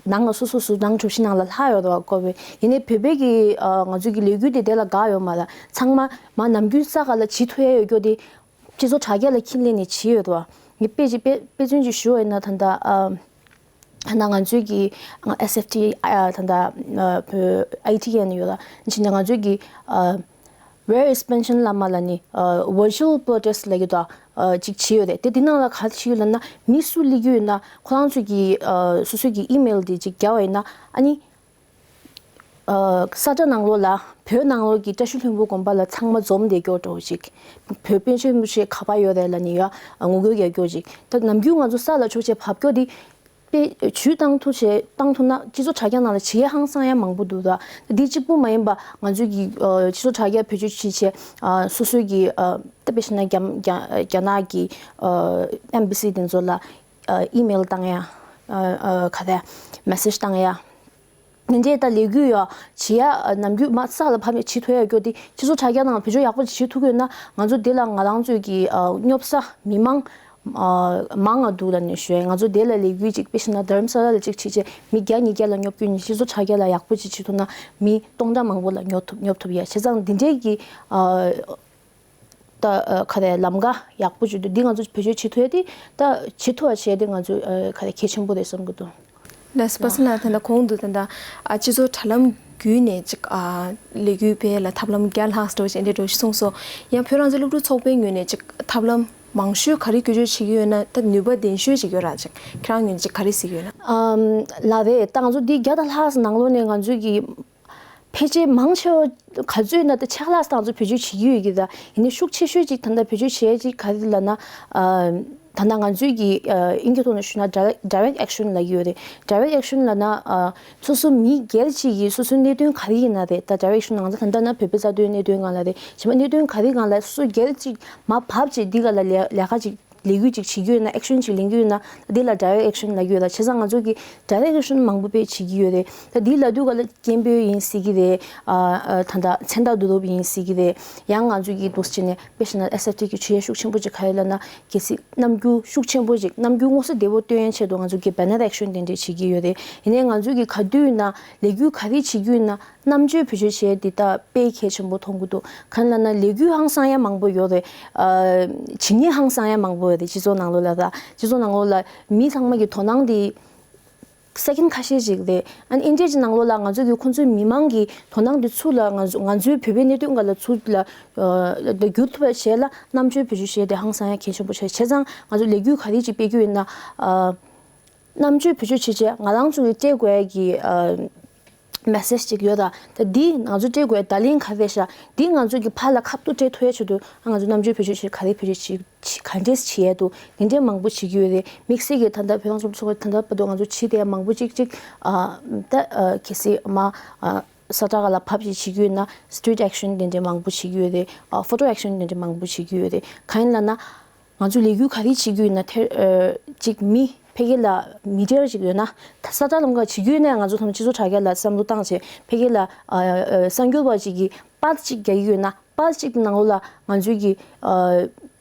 ནང་ལ་སོ་སོ་སོ་ནང་གྲུ་བཞི་ནང་ལ་ལྷག་ཡོད་དོ། ཀོ་བིད་ཡིན་ནའི་བོད་པའི་གི་ཨ་ང་ཚོས་ཀྱི་ལས་འགུལ་དེ་དེ་ལ་དགའ་ཡོད་མ་རེད། ཚང་མ་མ་ནམ་རྒྱུན་ས་ག་ལ་བྱེད་ཐུབ་ཡ་ཡོད་རྒྱུ་དེ། སྤྱི་ཚོགས་དྲ་རྒྱ་ལ་ཁྱིམ་ལས་ནས་བྱེད་ཡོད་དོ། ངས་དཔེ་ཅིག་དཔེ་དཔེ་མཚོན་ཅིག་ཞུ་བ་ཡིན་ན་ད་ལྟ་ཨ་ད་ལྟ་ང་ཚོའི་གི་ཨ་ཨེས་ཨེཕ་ཊི་ཨ་ད་ལྟ་ཨ་བོད་ཨའི་ཊི་ཨེན་ཡོད་ལ་ཕྱིན་ནས་ང་ཚོའི་གི་ཨ་Where is Panchen Lama ལབ་ནི་ཨ་virtual protest ལབ་ཀྱི་དོ། ཨ་ཅིག་བྱེད་ཡོད་རེད། དེ་འདི་ནང་ལ་ག་རེ་བྱེད་ཡོད་ལབ་ན་མི་སུ་སླེབས་ཀྱི་ཡོད་ན་ཁོ་རང་ཚོའི་གི་ཨ་སོ་སོའི་གི་ཨི་མེལ་དེ་ཅིག་རྒྱག་པ་ཡིན་ན་ཨ་ནི། ཨ་ས་ཁྲ་ནང་ལོགས་ལ་བོད་ནང་ལོགས་ཀྱི་བཀྲ་ཤིས་ལྷུན་པོ་དགོན་པ་ལ་ཚང་མ་འཛོམས་བསྡད་རྒྱུ་འདྲ་བོ་ཅིག་བོད་པཎ་ཆེན་རིན་པོ་ཆེ་ག་པར་ཡོད་རེད་ལབ་ནས་ཡ་ངོ་རྒོལ་རྒྱག་རྒྱུ་ཅིག་ད་ནམ་རྒྱུན་ང་ཚོ་ས་ལ་ཕྱོགས་བྱས་བབས་རྒྱུ་དེ་དཔེ་ཇུས་བཏང་ཐུབ་བྱས་བཏང་ཐུབ་ན་སྤྱི་ཚོགས་དྲ་རྒྱ་ནང་ལ་བྱེད་ཡས་ཧང་སང་ཡ་མང་པོ་འདུག་ད་འདི་གཅིག་པུ་མ་ཡིན་པ་ང་ཚོས་ཀྱི་ཨ་སྤྱི་ཚོགས་དྲ་རྒྱ་བེད་སྤྱོད་བྱེད་བྱས་ཨ་སོ་སོའི་གི་ཨ་ད་དཔེ་བཞག་ན་རྒྱ་རྒྱ་རྒྱ་ནག་གི་ཨ་ཨེམ་བྷ་སི་དེ་ཚོ་ལ་ཨ་ཨི་མེལ་བཏང་ཡ་ཨ་ཨ་ག་རེ་མེ་སེཇ་བཏང་ཡ། དེ་འདྲའི་ད་ལས་འགུལ་ཡ་བྱེད་ཡ་ནམ་རྒྱུན་མ་ས་ལ་ཕབ་ནས་བྱེད་ཐུབ་ཡ་ཡོད་རྒྱུ་དེ་སྤྱི་ཚོགས་དྲ་རྒྱ་ནང་བེད་སྤྱོད་ཡག་པོ་ཅིག་བྱེད་ཐུབ་ཀྱི་ཡོད་ན་ང་ཚོ་དེ་ལ་ང་རང་ཚོའི་གི་ཨ་སྙོབ་ས་མི་མང་ཨ་མང་ང་འདུག་ལབ་ནས་ཞུ་ཡ། ང་ཚོ་དེ་ལ་ལས་འགུལ་ཅིག་དཔེ་བཞག་ན་དྷ་རམ་ས་ལ་ལ་ཅིག་བྱེད་བྱས་མི་བརྒྱ་ཉིས་བརྒྱ་ལ་སྙོབ་རྒྱུ་ནི་སྤྱི་ཚོགས་དྲ་རྒྱ་ལ་ཡག་པོ་ཅིག་བྱེད་ཐུབ་ན་མི་སྟོང་ཕྲག་མང་པོ་ལ་སྙོབ་ཐུབ་སྙོབ་ཐུབ་ཡ། བྱས་ཙང་འདི་འདྲའི་གི་ཨ། ད་ཨ་ག་རེ་ལམ་ཁ་ཡག་པོ་ཅིག་འདུག་འདི་ང་ཚོ་བེད་སྤྱོད་བྱེད་ཐུབ་ཡ་དེ་ད་བྱེད་ཐུབ་པ་བྱས་ཏེ་ང་ཚོ་ཨ་ག་རེ་གལ་ཆེན་པོ་རེད་བསམ་གི་འདུག་ལགས་སོ། པ་སངས་ལགས་ད་ལྟ་གོང་དུ་ད་ལྟ་ཨ་སྤྱི་ཚོགས་དྲ་ལམ་བརྒྱུད་ནས་ཅིག་ཨ་ལས་འགུལ་སྤེལ་ལ་ཐབས་ལམ་བརྒྱ་ལྷག་འགྲོ་བཞིན་འདྲ་འགྲོ་ཞིག་གསུངས་སོང་། ཡང་བོད་རང་བཙན་སློབ་ཕྲུག་ཚོགས་པའི་ངོས་ནས་ཅིག་ཐབས་ལམ་ མང་ཤོས་ག་རེ་བཀོལ་སྤྱོད་བྱེད་ཀྱི་ཡོད་ན། ད་ནུས་པ་ལྡན་ཤོས་ཅིག་ཡོད་ར་ཅིག་ཁྱེད་རང་ངོས་ནས་ཅིག་ག་རེ་གཟིགས་ཡོད་ན། ཨམ། ལགས་རེད། ད་ང་ཚོ་འདི་བརྒྱ་དང་ལྷག་ནང་ལོགས་ནས་ང་ཚོས་ཀྱི་ཕལ་ཆེར་མང་ཆེ་བ་ག་ཚོད་ན་ད་ཆ་ལག་ད་ང་ཚོ་བེད་སྤྱོད་བྱེད་ཀྱི་ཡོད་ཀྱི། ད་ཡིན་ནའི་ཤུགས་ཆེ་ཤོས་ཅིག་ད་ལྟ་བེད་སྤྱོད་བྱེད་ཅིག་ག་རེ་ལབ་ན། ཨ། ད་ལྟ་ང་ཚོས་ཀྱི་ཨ། དབྱིན་སྐད་ཐོག་ནས་ཞུས་ན་direct action ལབ་ཀྱི་ཡོད་རེད། direct action ལབ་ན་ཨ། སོ་སོ་མི་སྒེར་གཅིག་གིས་སོ་སོའི་གནད་དོན་ག་རེ་ཡིན་ན་རེད། ད་direct action ང་ཚོ་ད་ལྟ་ན་བོད་པའི་རྩ་དོན་གནད་དོན་སྒང་ལ་རེད། གཞན་པ་གནད་དོན་ག་རེ་སྒང་ལ་སོ་སོ་སྒེར་གཅིག་མར་བབས་བྱས་འདི་ག་ལ་ལས་ལས་ཀ་ཅིག་ལས་འགུལ་ཅིག་བྱེད་ཀྱི་ཡོད་ན། action ཅིག་ལེན་གྱི་ཡོད་ན། འདི་ལ་direct action ལབ་ཀྱི་ཡོད་ལ། བྱས་ཙང་ང་ཚོ་གིས་direct action མང་པོ་དཔེ་བྱེད་ཀྱི་ཡོད་རེད། ད་འདི་ལབ་དུས་ག་ལ་སྐད་འབོད་ཡིན་སྲིད་ཀྱི་རེད། ཨ། ཨ། ད་ལྟ་མཚན་རྟགས་བསྡུ་རུབ་ཡིན་སྲིད་ཀྱི་རེད། ཡང་ང་ཚོ་གིས་འདུག་སེ་བྱས་ནས་དཔེ་བཞག་ན་S F T གི་ཇུས་ཡས་ཤུགས་ཆེན་པོ་ཅིག་ག་རེ་ལབ་ན། གལ་སྲིད་རྣམ་འགྱུར་ཤུགས་ཆེན་པོ་ཅིག་རྣམ་འགྱུར་མངོན་གསལ་དོད་པོ་སྟོན་ཡས་ཆེད་དུ་ང་ཚོ་གིས་banner action དེ་འདྲས་བྱེད་ཀྱི་ཡོད་རེད། ཡིན་ནའི་ང་ཚོ་གིས་ག་དུས་ཡིན་ན་ལས་འགུལ་ག་རེ་བྱེད་ཀྱི་ཡོད་ན། རྣམ་དཔྱོད་བེད་སྤྱོད་བྱས་འདི་ད་དཔེ་གལ་ཆེན་པོ་མཐོང་གི་འདུག་གང་ལབ་ན་ལས་འགུལ་ཧང་སང་ཡ་མང་པོ་ཡོད་རེད། ཨ། བྱེད་ཉེས་ཧང་སང་ཡ་མང་པོ་ཡོད་རེད། སྤྱི་ཚོགས་ནང་ལོགས་ལ། ད་སྤྱི་ཚོགས་ནང་ལོགས་ལ་མི་ཚང་མ་གི་དོ་སྣང་འདི་སེ་ཀེན་ཁ་ཤས་ཅིག་རེད། ཨ་ནི་ཨིན་ཇི་གི་ནང་ལོགས་ལ་ང་ཚོ་གི་ཁོང་ཚོའི་མི་མང་གི་དོ་སྣང་འདི་ཚུར་ལ་ང་ཚོ་ང་ཚོའི་བོད་པའི་གནད་དོན་སྒང་ལ་ཚུར་ལ་ཨ། བསྒྱུར་ཐུབ་པ་བྱས་ལ་རྣམ་དཔྱོད་བེད་སྤྱོད་བྱས་དེ་ཧང་སང་ཡ་གལ་ཆེན་པོ་ཆགས། བྱས་ཙང་ང་ཚོ་ལས་འགུལ་ག་རེ་ཅིག་སྤེལ་རྒྱུ་ཡིན་ན། ཨ། རྣམ་དཔྱོད་བེད་སྤྱོད་བྱེད་ཆེད་ང་རང་ཚོ་གི་སྤྲད་དགོས་ཀྱི་ཨ། message ཅིག་ཡོད་ད། ད་འདི་ང་ཚོ་སྤྲད་དགོས་བརྡ་ལན་ག་རེ་རེད་ཤག་འདི་ང་ཚོ་གི་ཕར་ལ་ཁ་ཐུག་སྤྲད་ཐུབ་ཡ་ཆེད་དུ་ང་ཚོ་རྣམ་དཔྱོད་བེད་སྤྱོད་བྱེད་ག་རེ་བེད་སྤྱོད་བྱེད་ག་འདྲས་བྱེད་ཡ་འདུག་འདི་འདྲས་མང་པོ་བྱེད་ཀྱི་ཡོད་རེད། དམིགས་བསལ་གྱི་ད་ལྟ་བོད་རང་སྐྱོང་ཚོགས་པ་ད་ལྟ་བར་དུ་ང་ཚོ་བྱེད་བསྡད་ཡ་མང་པོ་ཅིག་ཅིག་ཨ། ད་ཨ། གལ་སྲིད་མ་ཨ། ས་ཁྲ་སྒང་ལ་ཕབ་ཅིག་བྱེད་ཀྱི་ཡོད་ན་street action དེ་འདྲས་མང་པོ་བྱེད་ཀྱི་ཡོད་རེད། ཨ། photo action དེ་འདྲས་མང་པོ་བྱེད་ཀྱི་ཡོད་རེད། གང་ཡིན་ལབ་ན། ང་ཚོ་ལས་འགུལ་ག་རེ་བྱེད་ཀྱི་ཡོད་ན་དེར་ཨ། ཅིག་མི་ཕ་གི་ལ་མི་ཌི་ཡར་ཅིག་ཡོད་ན། ད་ས་ཁྲ་ལམ་ཁ་བྱེད་ཀྱི་ཡོད་ན་ང་ཚོ་ཐམས་ཅད་སྤྱི་ཚོགས་དྲ་རྒྱ་ལ་བསམ་བློ་བཏང་བྱས་ཕ་གི་ལ་ཨ། ཨ། གསར་འགྱུར་བ་ཅིག་གིས་པར་ཅིག་རྒྱག་གི་ཡོད་ན་པར་ཅིག་ནང་ལོགས་ལ་ང་ཚོས་ཀྱི་ཨ།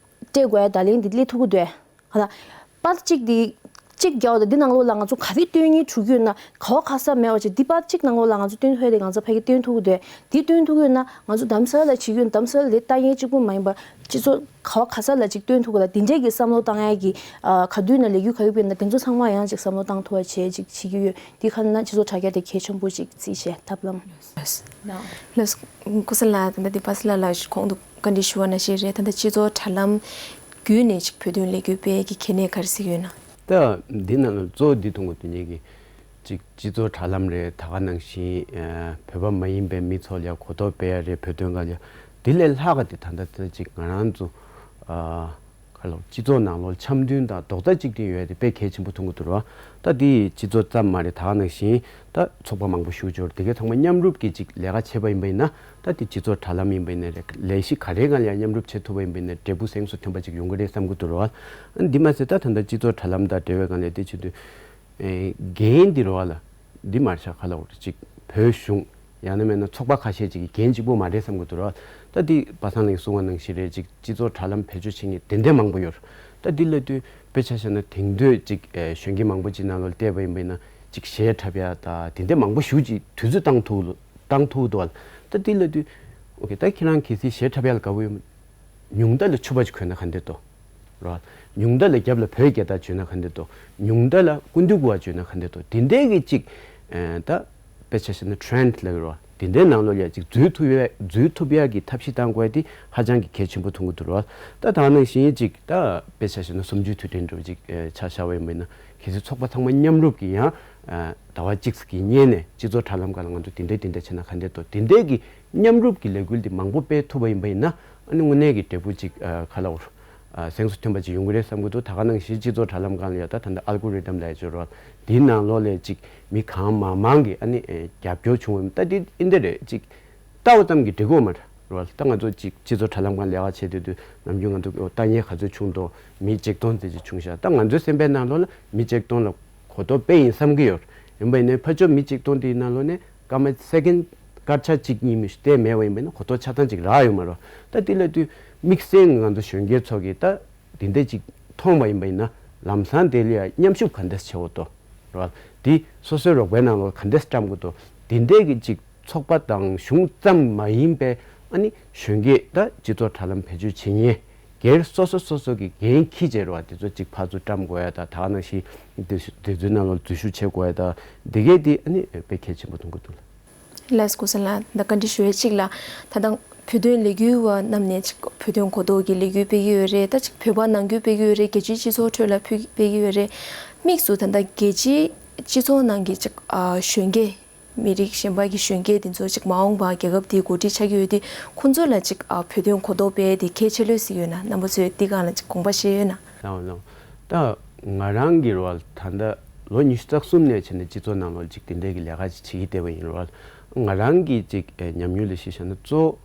སྤྲད་དགོས་ཡ་བརྡ་ལན་འདི་སླེབས་ཐུབ་ཀྱི་འདུག་གས། ཧ་ལ། པར་གཅིག་འདི་གཅིག་རྒྱག་འོ་ད་འདི་ནང་ལོགས་ལ་ང་ཚོ་ག་རེ་སྟོན་སྙིང་བྲོ་གི་ཡོད་ན་ག་བ་ག་ས་མེད་པ་བྱས་འདི་པར་གཅིག་ནང་ལོགས་ལ་ང་ཚོ་སྟོན་ཐུབ་ཡ་དེ་ང་ཚོ་ཕ་གི་སྟོན་ཐུབ་ཀྱི་འདུག་འདི་སྟོན་ཐུབ་ཀྱི་ཡོད་ན་ང་ཚོ་དྷ་རམ་ས་ལ་ལ་བྱེད་ཀྱི་ཡོད་ན་དྷ་རམ་ས་ལ་ལ་ལྟ་མཁན་གཅིག་པུ་མ་ཡིན་པ་སྤྱི་ཚོགས་ག་བ་ག་ས་ལ་ཅིག་སྟོན་ཐུབ་ཀྱི་ལ་དེ་འདྲས་ཀྱི་བསམ་བློ་བཏང་ཡ་གི་ཨ། ག་དུས་ན་ལས་འགུལ་ག་རེ་ཡོད་ན་དེ་ཚོ་ཚང་མ་ཡང་ཅིག་བསམ་བློ་བཏང་ཐུབ་པ་བྱས་ཅིག་བྱེད་ཀྱི་ཡོད། འདི་ཁ་ན་སྤྱི་ཚོགས་དྲ་རྒྱ་དེ་གལ་ཆེན་པོ་ཅིག་བརྩིས་བྱས་ཐབས་ལམ། ལགས། ལགས། ཀུ་ས་ལ་ད་ལྟ་འདི་པ་སི་ལ་ལ་གོང་དུ་བཀའ་འདྲི་ཞུ་བ་ནང་བཞིན་རེད། ད་ལྟ་སྤྱི་ཚོགས་དྲ་ལམ་བརྒྱུད་ནས་ཅིག་བོད་དོན་ལས་འགུལ་སྤེལ་གྱི་གལ་གནད་ག་རེ་གཟིགས་ཡོད་ན། ད་འདི་ནང་ལ་གཙོ་བོ་འདི་མཐོང་གི་འདུག་ངེད་ཀྱིས་ཅིག་སྤྱི་ཚོགས་དྲ་ལམ་རེད། ད་ག་ནང་བཞིན་ཨ། བོད་པ་མ་ཡིན་པའི་མི་ཚོ་ལ་གོ་རྟོགས་སྤེལ་ཡ་རེད། བོད་དོན་སྒང་ལ་འདི་ལས་ལྷག་ག་དེ་ད་ལྟ་ད་ཅིག་ང་རང་ཚོ་ཨ། ག་ལ་སྤྱི་ཚོགས་ནང་ལོགས་འཆམ་མཐུན་དང་རྡོག་རྩ་གཅིག་སྒྲིལ་ཡོད་དེ་དཔེ་གལ་ཆེན་པོ་མཐོང་གི་འདུག་ར། ད་དེ་སྤྱི་ཚོགས་ཙམ་མ་རེད། ད་ག་ནང་བཞིན་ད་ཚོགས་པ་མང་པོ་ཞུགས་འབྱོར་དེ་གའི་ཚང་མ་མཉམ་རུབ་ཀྱིས་ཅིག་ལས་ཀ་བྱས་པ་ཡིན་པ་ཡིན་ན་ད་དེ་སྤྱི་ཚོགས་དྲ་ལམ་ཡིན་པ་ཡིན་ན་རེད། ལས་གཞི་ག་རེ་སྒང་ལ་ཡང་མཉམ་རུབ་བྱེད་ཐུབ་པ་ཡིན་པ་ཡིན་ན་འབྲས་བུ་གཟེངས་སུ་ཐོན་པ་ཅིག་ཡོང་གི་རེད་བསམ་གི་འདུག་ར། འདི་མ་ཟད་ད་ད་ལྟ་སྤྱི་ཚོགས་དྲ་ལམ་དང་འབྲེལ་བའི་སྒང་ལ་དེ་བྱེད་དུས་འགན་འདི་ར་བ་ལ་འདི་མ་རེད་ཤག་ག་ལ་འོ་རེད་ཅིག་བོད་གཞུང་ཡང་ན་མེད་ན་ཚོགས་པ་ཁ་ཤས་ཅིག་གི་འགན་གཅིག་པོ་མ་རེད་བསམ་གི་འདུག་ར། ད་འདི་པ་སངས་ལགས་ཀྱིས་གསུངས་པ་ནང་བཞིན་རེད། ཅིག་སྤྱི་ཚོགས་དྲ་ལམ་བེད་སྤྱོད་བྱེད་མཁན་དེ་འདྲ་མང་པོ་ཡོད་རེད། ད་འདི་ལ་དུས་དཔེ་ཆ་བཞག་ན་དེང་དུས་ཅིག་ཨེ་གཞོན་སྐྱེས་མང་པོ་ཅིག་ནང་ལོགས་བལྟས་པ་ཡིན་པ་ཡིན་ན་ཅིག་གཞས་འཁྲབ་ཡ་ད་དེ་འདྲ་མང་པོ་ཞེ་ཅིག་དུས་ཚོད་བཏང་ཐུབ་བཏང་ཐུབ་འདུག་བ། ད་འདི་ལ་དུས་ཨོ་ཁེ་ད་ཁྱེད་རང་གལ་སྲིད་གཞས་འཁྲབ་ཡ་ལ་དགའ་པོ་ཡོད་ཉུང་མཐའ་ལ་ཕྱུ་པ་ཅིག་གོན་ན་ག་འདྲ་འདུག་ར། ཉུང་མཐའ་ལ་རྒྱབ་ལ་བོད་རྒྱལ་དར་གྱོན་ན་ག་འདྲ་འདུག་ཉུང་མཐའ་ལ་སྐུ་མདུན་སྐུ་པར་གྱོན་ན་ག་འདྲ་འདུག་དེ་འདྲའི་གི་ཅིག་ཨེ་ད་དཔེ་ཆ་བཞག་ན་ཊྲེན་ཌི་ལབ་ཀྱི་རེད་བ། དེ་འདྲའི་ནང་ལོགས་ལ་ཅིག་འཛུལ་ཐུབ་ཡ་འཛུལ་ཐུབ་ཡ་གི་ཐབས་ཤེས་བཏང་དགོས་ཡ་དེ་ཧ་ཅང་གི་གལ་ཆེན་པོ་མཐོང་གི་འདུག་ར། ད་ད་ནང་བཞིན་ཅིག་ད་དཔེ་ཆ་བཞག་ན་གསུམ་བཅུའི་དུས་དྲན་འདྲ་བོ་ཅིག་ཨེ་ཆ་བཞག་པ་ཡིན་པ་ཡིན་ན་གལ་སྲིད་ཚོགས་པ་ཚང་མ་མཉམ་རུབ་ཀྱིས་ཡང་ཨེ་ཟླ་བ་གཅིག་ཙམ་གྱི་སྔོན་ནས་སྤྱི་ཚོགས་དྲ་ལམ་སྒང་ལ་ང་ཚོ་དེ་འདྲ་དེ་འདྲ་བྱས་ན་ག་འདྲ་འདུག་དེ་འདྲའི་གི་མཉམ་རུབ་ཀྱི་ལས་འགུལ་འདི་མང་པོ་སྤེལ་ཐུབ་པ་ཡིན་པ་ཡིན་ན་ཨ་ནི་དངོས་གནས་ཀྱི་འབྲས་བུ་ཅིག་ཨ་ག་ལབ་དགོས་རེད། ཨ་གཟེངས་སུ་ཐོན་པ་ཅིག་ཡོང་གི་རེད་བསམ་གྱི་འདུག་ད་ག་ནང་བཞིན་སྤྱི་ཚོགས་དྲ་ལམ་སྒང་ལ་ཡ་ད་ད་ལྟ་ཨལ་གོ་རི་དམ་ལབ་ཡ་ཅིག་ཡོད་རེད་བ། དེའི་ནང་ལོགས་ལ་ཅིག་མི་གང་མང་མང་གིས་ཨ་ནི་ཨེ་རྒྱབ་སྐྱོར་བྱུང་བ་ད་འདི་འདི་འདྲ་རེད། ཅིག་ལྟ་བ་ཙམ་གྱིས་འགྲིག་གི་ཡོད་མ་རེད་བ། ད་ང་ཚོ་ཅིག་སྤྱི་ཚོགས་དྲ་ལམ་སྒང་ལས་ཀ་བྱེད་དུས་དུས་ནམ་རྒྱུན་ང་ཚོ་ལྟ་མཁན་ག་ཚོད་བྱུང་འདུག་མི་ཆིག་སྟོང་ཙམ་ཅིག་བྱུང་ཤག་ད་ང་ཚོའི་སེམས་པའི་ནང་ལོགས་ལ་མི་ཆིག་སྟོང་ལ་གོ་རྟོགས་དཔེ་ཡིན་བསམ་གྱི་ཡོད། ཡིན་པ་ཡིན་ནའི་ཕར་ཕྱོགས་མི་ཆིག་སྟོང་དེའི་ནང་ལོགས་ནས་སྐར་མ་སེ་ཀེན་སྐར་ཆ་གཅིག་གཉིས་མི་ཞིག་བལྟས་མེད་པ་ཡིན་པ་ཡིན་ན་གོ་རྟོགས་ཆ་ཚང་ཅིག་རག་ཡོད་མ་རེད། ད་དེ་ལ་དུས་དམིགས་བསལ་ང་ཚོ་གཞོན་སྐྱེས་ཚོ་གིས་ད་དེ་འདྲ་ཅིག་མཐོང་བ་ཡིན་པ་ཡིན་ན་ལམ་སང་དེ་ལ་ཡ་མཉམ་ཞུགས་ག་འདྲས་བྱེད་དགོས་འདུག་རེད་བ། དེ་སོ་སོའི་རོགས་པའི་ནང་ལོགས་ག་འདྲས་བཀྲམ་དགོས་འདུག་དེ་འདྲས་ཀྱི་ཅིག་ཚོགས་པ་དང་གཞུང་ཙམ་མ་ཡིན་པའི་ཨ་ནི་གཞོན་སྐྱེས་ད་སྤྱི་ཚོགས་དྲ་ལམ་བེད་སྤྱོད་བྱེད་མཁན་སྒེར་སོ་སོ་སོ་སོ་གི་འགན་འཁྱེར་བྱས་རེད་བ། དེ་ཚོ་ཅིག་ཕར་ཚུར་བཀྲམ་དགོས་ཡ་ད་ད་ག་ནང་བཞིན་དེ་དེ་ཚོའི་ནང་ལོགས་འཛུལ་ཞུགས་བྱེད་དགོས་ཡ་ད་དེ་གས་དེ་ཨ་ནི་དཔེ་གལ་ཆེན་པོ་མཐོང་གི་འདུག་ལ། ལགས་སོ། ཀུ་ས་ལ་ད་བཀའ་འདྲི་ཞུ་ཡས་གཅིག་ལ་ད་ལྟ་ བོད་དོན་ལས་འགུལ་བ་རྣམས་ནས་ཅིག་བོད་དོན་གོ་རྟོགས་ཀྱི་ལས་འགུལ་སྤེལ་གྱི་ཡོད་རེད། ད་ཅིག་བོད་པ་ནང་ཁུལ་སྤེལ་གྱི་ཡོད་རེད། རྒྱལ་སྤྱིའི་སྤྱི་ཚོགས་ཁྲོད་ལ་ཕུལ་སྤེལ་གྱི་ཡོད་རེད། དམིགས་སུ་ད་ལྟ་རྒྱལ་སྤྱིའི་སྤྱི་ཚོགས་ནང་གི་ཅིག་ཨ་གཞོན་སྐྱེས། མི་རིགས་གཞན་པ་གི་གཞོན་སྐྱེས་དེ་ཚོ་ཅིག་མ་འོངས་པ་རྒྱལ་ཁབ་དེའི་འགོ་ཁྲིད་ཆགས་ཀྱི་ཡོད་དུས། ཁོང་ཚོ་ལ་ཅིག་ཨ་བོད་དོན་གོ་རྟོགས་སྤེལ་དེ་གལ་ཆེ་ལོས་ཟེར་ཡོད་ན། རྣམ་པ་ཚོས་འདི་སྒང་ལ་ཅིག་དགོངས་པ་བཞེས་ཡོད་ན། ལགས་འོང་ལགས་འོང་། ད་ང་རང་གི་རོལ་ད་ལྟ་ལོ་ཉི་ཤུ་རྩ་གསུམ་ནས་བྱས་ནས་སྤྱི་ཚོགས་ནང་ལོགས་ཅིག་དེ་འདྲའི་གི་ལས་ཀ་ཅིག་བྱེད་ཀྱི་བསྡད་པ་ཡིན་རོལ། ང་རང་གི་ཅིག་ཨེ་ཉམས་མྱོང་ལ་གཞི་བཞག་ན་གཙོ་བོ་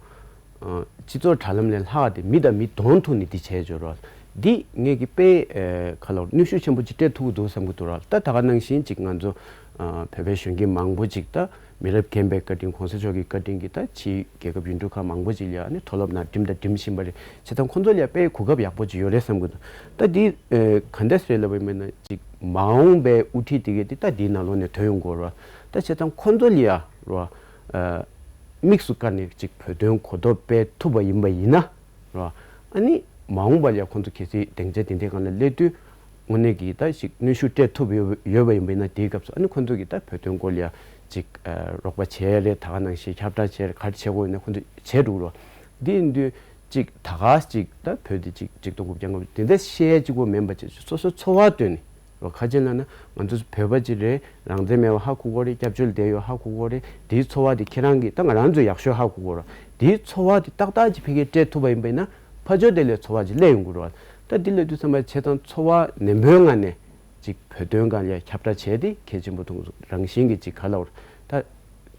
ཨ་སྤྱི་ཚོགས་དྲ་ལམ་ལས་ལྷག་སྟེ་མི་དང་མི་གདོང་ཐུག་ནས་འདི་བྱས་འཇོག་རོགས། འདི་ངས་ཀྱི་དཔེ་ཨེ་ག་ལ་གནོན་ཤུགས་ཆེན་པོ་ཅིག་སྤྲད་ཐུབ་ཀྱི་འདུག་བསམ་གྱི་འདུག་རོགས། ད་ད་ག་ནང་བཞིན་ཅིག་ང་ཚོ་ཨ་བོད་པའི་གཞོན་སྐྱེས་མང་པོ་ཅིག་ད་མི་རབས་རྒན་པའི་བཀའ་དྲིན། གོང་ས་མཆོག་གི་བཀའ་དྲིན་གྱིས་ད་ཕྱིའི་རྒྱལ་ཁབ་ཡུལ་གྲུ་ཁག་མང་པོ་ཅིག་ལ་ཨ་ནི་མཐོ་སློབ་ནང་འགྲིམ་དང་འགྲིམ་བཞིན་པ་རེད། བྱས་ཙང་ཁོང་ཚོ་ལ་དཔེ་གོ་སྐབས་ཡག་པོ་ཅིག་ཡོད་རེད་བསམ་གྱི་འདུག་ད་འདི་ཨེ་ག་འདྲ་ཟེར་ལབ་པ་ཡིན་ན་ཅིག་མ་འོངས་པའི་དབུ་ཁྲིད་དེ་གས་དེ་ད་འདིའི་ནང་ལོགས་ནས་ཐོན་ཡོང་དགོས་རོགས། ད་བྱས་ཙང་ཁོང་ཚོ་ལ་ཡ་རོགས། ཨ་དམིགས་སུ་བཀར་ནས་ཅིག་བོད་དོན་གོ་རྟོགས་སྤེལ་ཐུབ་པ་ཡིན་པ་ཡིན་ན་རོ། ཨ་ནི་མ་འོངས་པ་ལ་ཁོང་ཚོ་གལ་སྲིད་སྡིངས་ཆ་དེ་འདྲའི་སྒང་ལ་སླེབས་དུས་དངོས་གནས་ཀྱི་ད་ཞིག་གནོན་ཤུགས་སྤྲད་ཐུབ་ཡོད་ཡོད་པ་ཡིན་པ་ཡིན་ན། དེའི་སྐབས་སུ་ཨ་ནི་ཁོང་ཚོ་གིས་ད་བོད་དོན་སྐོར་ལ་ཅིག་ཨ་རོགས་པ་བྱས་རེད། ད་ག་ནང་བཞིན་ཁྱབ་བསྒྲགས་བྱས་རེད། ག་རེ་བྱེད་དགོས་ཡིན་ན་ཁོང་ཚོ་བྱས་འགྲོ་རོ། འདི་ཡིན་དུས་ཅིག་ད་ག་ཅིག་ད་བོད་དེ་ཅིག་ཆིག་སྟོང་དགུ་བརྒྱ་ལྔ་བཅུ་དེ་འདྲ་བཤད་ཅིག་པོ་མིན་པ་ཅིག་སོ་སོའི་ཚོར་བ་བཏོན་ནས། རོ་ཁ་ཅིག་ལ་ན་ང་ཚོ་བོད་པ་ཅིག་རེད། རང་བཙན་མེད་པ་ཧ་གོ་གོ་རེད། སྐྱབས་བཅོལ་བསྡད་ཡོད་ཧ་གོ་གོ་རེད། དེའི་ཚོར་བ་དེ་ཁྱེད་རང་གིས་ད་ང་རང་ཚོས་ཡག་ཤོས་ཧ་གོ་གོ་རོ། དེའི་ཚོར་བ་དེ་ཏག་ཏག་ཅིག་ཕ་གིར་སྤྲད་ཐུབ་པ་ཡིན་པ་ཡིན་ན་ཕར་ཕྱོགས་དེ་ལས་ཚོར་བ་ཅིག་སླེབས་ཡོང་གི་རོ། ད་འདི་ལབ་དུས་ཙམ་པ་བྱས་ཙང་ཚོར་བ་ནན་པོའི་ངང་ནས་ཅིག་བོད་དོན་སྒང་ལ་ཁྱབ་བསྒྲགས་བྱས་ཏེ་གལ་ཆེན་པོ་མཐོང་རང་བཞིན་གྱི་ཅིག་ག་ལབ་རོ། ད་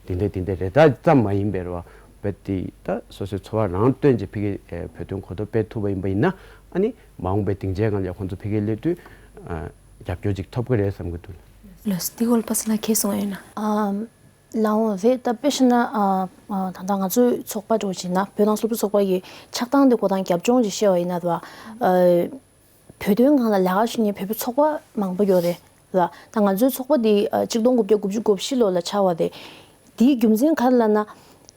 དེ་འདྲ་དེ་འདྲ་རེད། ད་ཙམ་མ་ཡིན་པའི་རོ། བོད་དེ་ད་སོ་སོའི་ཚོར་བ་རང་བཏོན་ཅིག་ཕ་གིར་བོད་དོན་གོ་རྟོགས་སྤེལ་ཐུབ་པ་ཡིན་པ་ཡིན་ན་ཨ་ནི་མ་འོངས་པའི་སྡིངས་ཆའི་སྒང་ལ་ཁོང་ཚོ་ཕ་གིར་སླེབས་དུས་ཨ། རྒྱབ་སྐྱོར་ཅིག་ཐོབ་ཀྱི་རེད་བསམ་གྱི་འདུག་ལགས་སོ། འདི་སྐོར་ལ་པ་སངས་ལགས་ཁྱེད་གསུང་ཡོད་ན། ཨམ། ལགས་འོང་རེད། ད་དཔེ་བཞག་ན་ཨ་ཨ་ད་ལྟ་ང་ཚོའི་ཚོགས་པ་འདྲ་བོ་བྱས་ན་བོད་ནང་སློབ་ཕྲུག་ཚོགས་པ་ཡི་ཆགས་སྟངས་དེ་གོ་སྟངས་རྒྱབ་ལྗོངས་ཅིག་བཤད་པ་ཡིན་ན་ད་ཨ་བོད་དོན་སྒང་ལ་ལས་ཀ་ཞུ་མཁན་བོད་པའི་ཚོགས་པ་མང་པོ་ཡོད་རེད་ལ། ད་ང་ཚོའི་ཚོགས་པ་འདི་ཨ་ཆིག་སྟོང་དགུ་བརྒྱ་དགུ་བཅུ་གོ་བཞི་ལོ་ལ་ཆགས་པ་རེད། དེའི་རྒྱུ་མཚན་ག་རེ་ལབ་ན།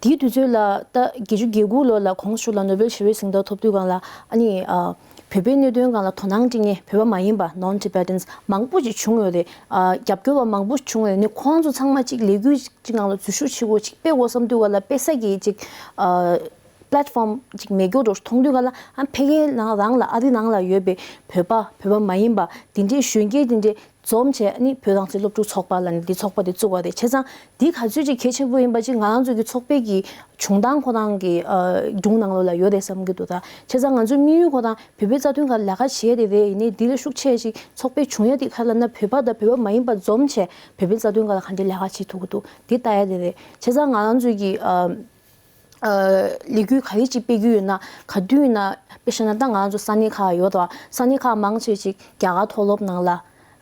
དེའི་དུས་ཚོད་ལ་ད་བརྒྱད་ཅུ་གྱ་དགུ་ལོ་ལ་གོང་ས་མཆོག་ལ་ནོ་བེལ་ཞི་བའི་གཟེངས་རྟགས་ཐོབ་དུས་སྒང་ལ་ཨ་ནི་ཨ་བོད་པའི་གནད་དོན་སྒང་ལ་དོ་སྣང་སྤྲད་མཁན་བོད་པ་མ་ཡིན་པ་Non-Tibetans་མང་པོ་ཅིག་བྱུང་ཡོད་རེད། ཨ་རྒྱབ་སྐྱོར་བ་མང་པོ་བྱུང་ཡོད་རེད། ཨ་ནི་ཁོང་ཚོ་ཚང་མ་ཅིག་ལས་འགུལ་ཅིག་ནང་ལ་འཛུལ་ཞུགས་བྱེད་དགོས། ཅིག་སྤེལ་དགོས་བསམ་དུས་སྒང་ལ་སྤེལ་ས་གི་ཅིག་ཨ་platform་ཅིག་མེད་མཁན་འདྲ་བོ་མཐོང་དུས་སྒང་ལ་ཨ་ཕ་གིའི་ནང་རང་ལ་ཨ་རི་ནང་ལ་ཡོད་པའི་བོད་པ་བོད་པ་མ་ཡིན་པ་དེ་འདྲའི་གཞོན་སྐྱེས་དེ་འདྲའི་འཛོམས་བྱས་ནི་བོད་རང་བཙན་སློབ་ཕྲུག་ཚོགས་པ་ལ་ནི་འདི་ཚོགས་པ་འདི་བཙུགས་པ་རེད། བྱས་ཙང་འདི་ག་ཚོད་ཅིག་གལ་ཆེན་པོ་ཡིན་པ་ཅིག་ང་རང་ཚོ་གི་ཚོགས་པའི་གི་བྱུང་སྟངས་ཁོ་རང་གི་ཨ་སྒྲུང་ནང་ལོགས་ལ་ཡོད་རེད་བསམ་གྱི་འདུག་ད་བྱས་ཙང་ང་ཚོའི་དམིགས་ཡུལ་ཁོ་རང་བོད་པའི་རྩ་དོན་སྒང་ལ་ལས་ཀ་བྱེད་ཡ་དེ་རེད། ཡིན་ནའི་འདི་ལས་ཤུགས་ཆེ་ཞིག་ཚོགས་པའི་བྱུང་ཡ་དེ་ག་རེ་ལབ་ན་བོད་པ་དང་བོད་པ་མ་ཡིན་པ་འཛོམས་བྱས་བོད་པའི་རྩ་དོན་སྒང་ལ་ག་འདྲའི་ལས་ཀ་བྱེད་ཐུབ་ཀྱི་འདུག་འདི་ལྟ་ཡ་དེ་རེད། བྱས་ཙང་ང་རང་ཚོའི་གི་ཨ། ཨ་ལས་འགུལ་ག་རེ་ཅིག་སྤེལ་རྒྱུ་ཡོད་ན་ག་དུས་ཡིན་ན་དཔེ་བཞག་ན་ད་ང་ཚོ་ས་གནས་ཁག་ཡོད་དོ། ས་གནས་ཁག་མང་ཆེ་ཅིག་རྒྱ་གར་མཐོ་སློབ་ནང་ལ་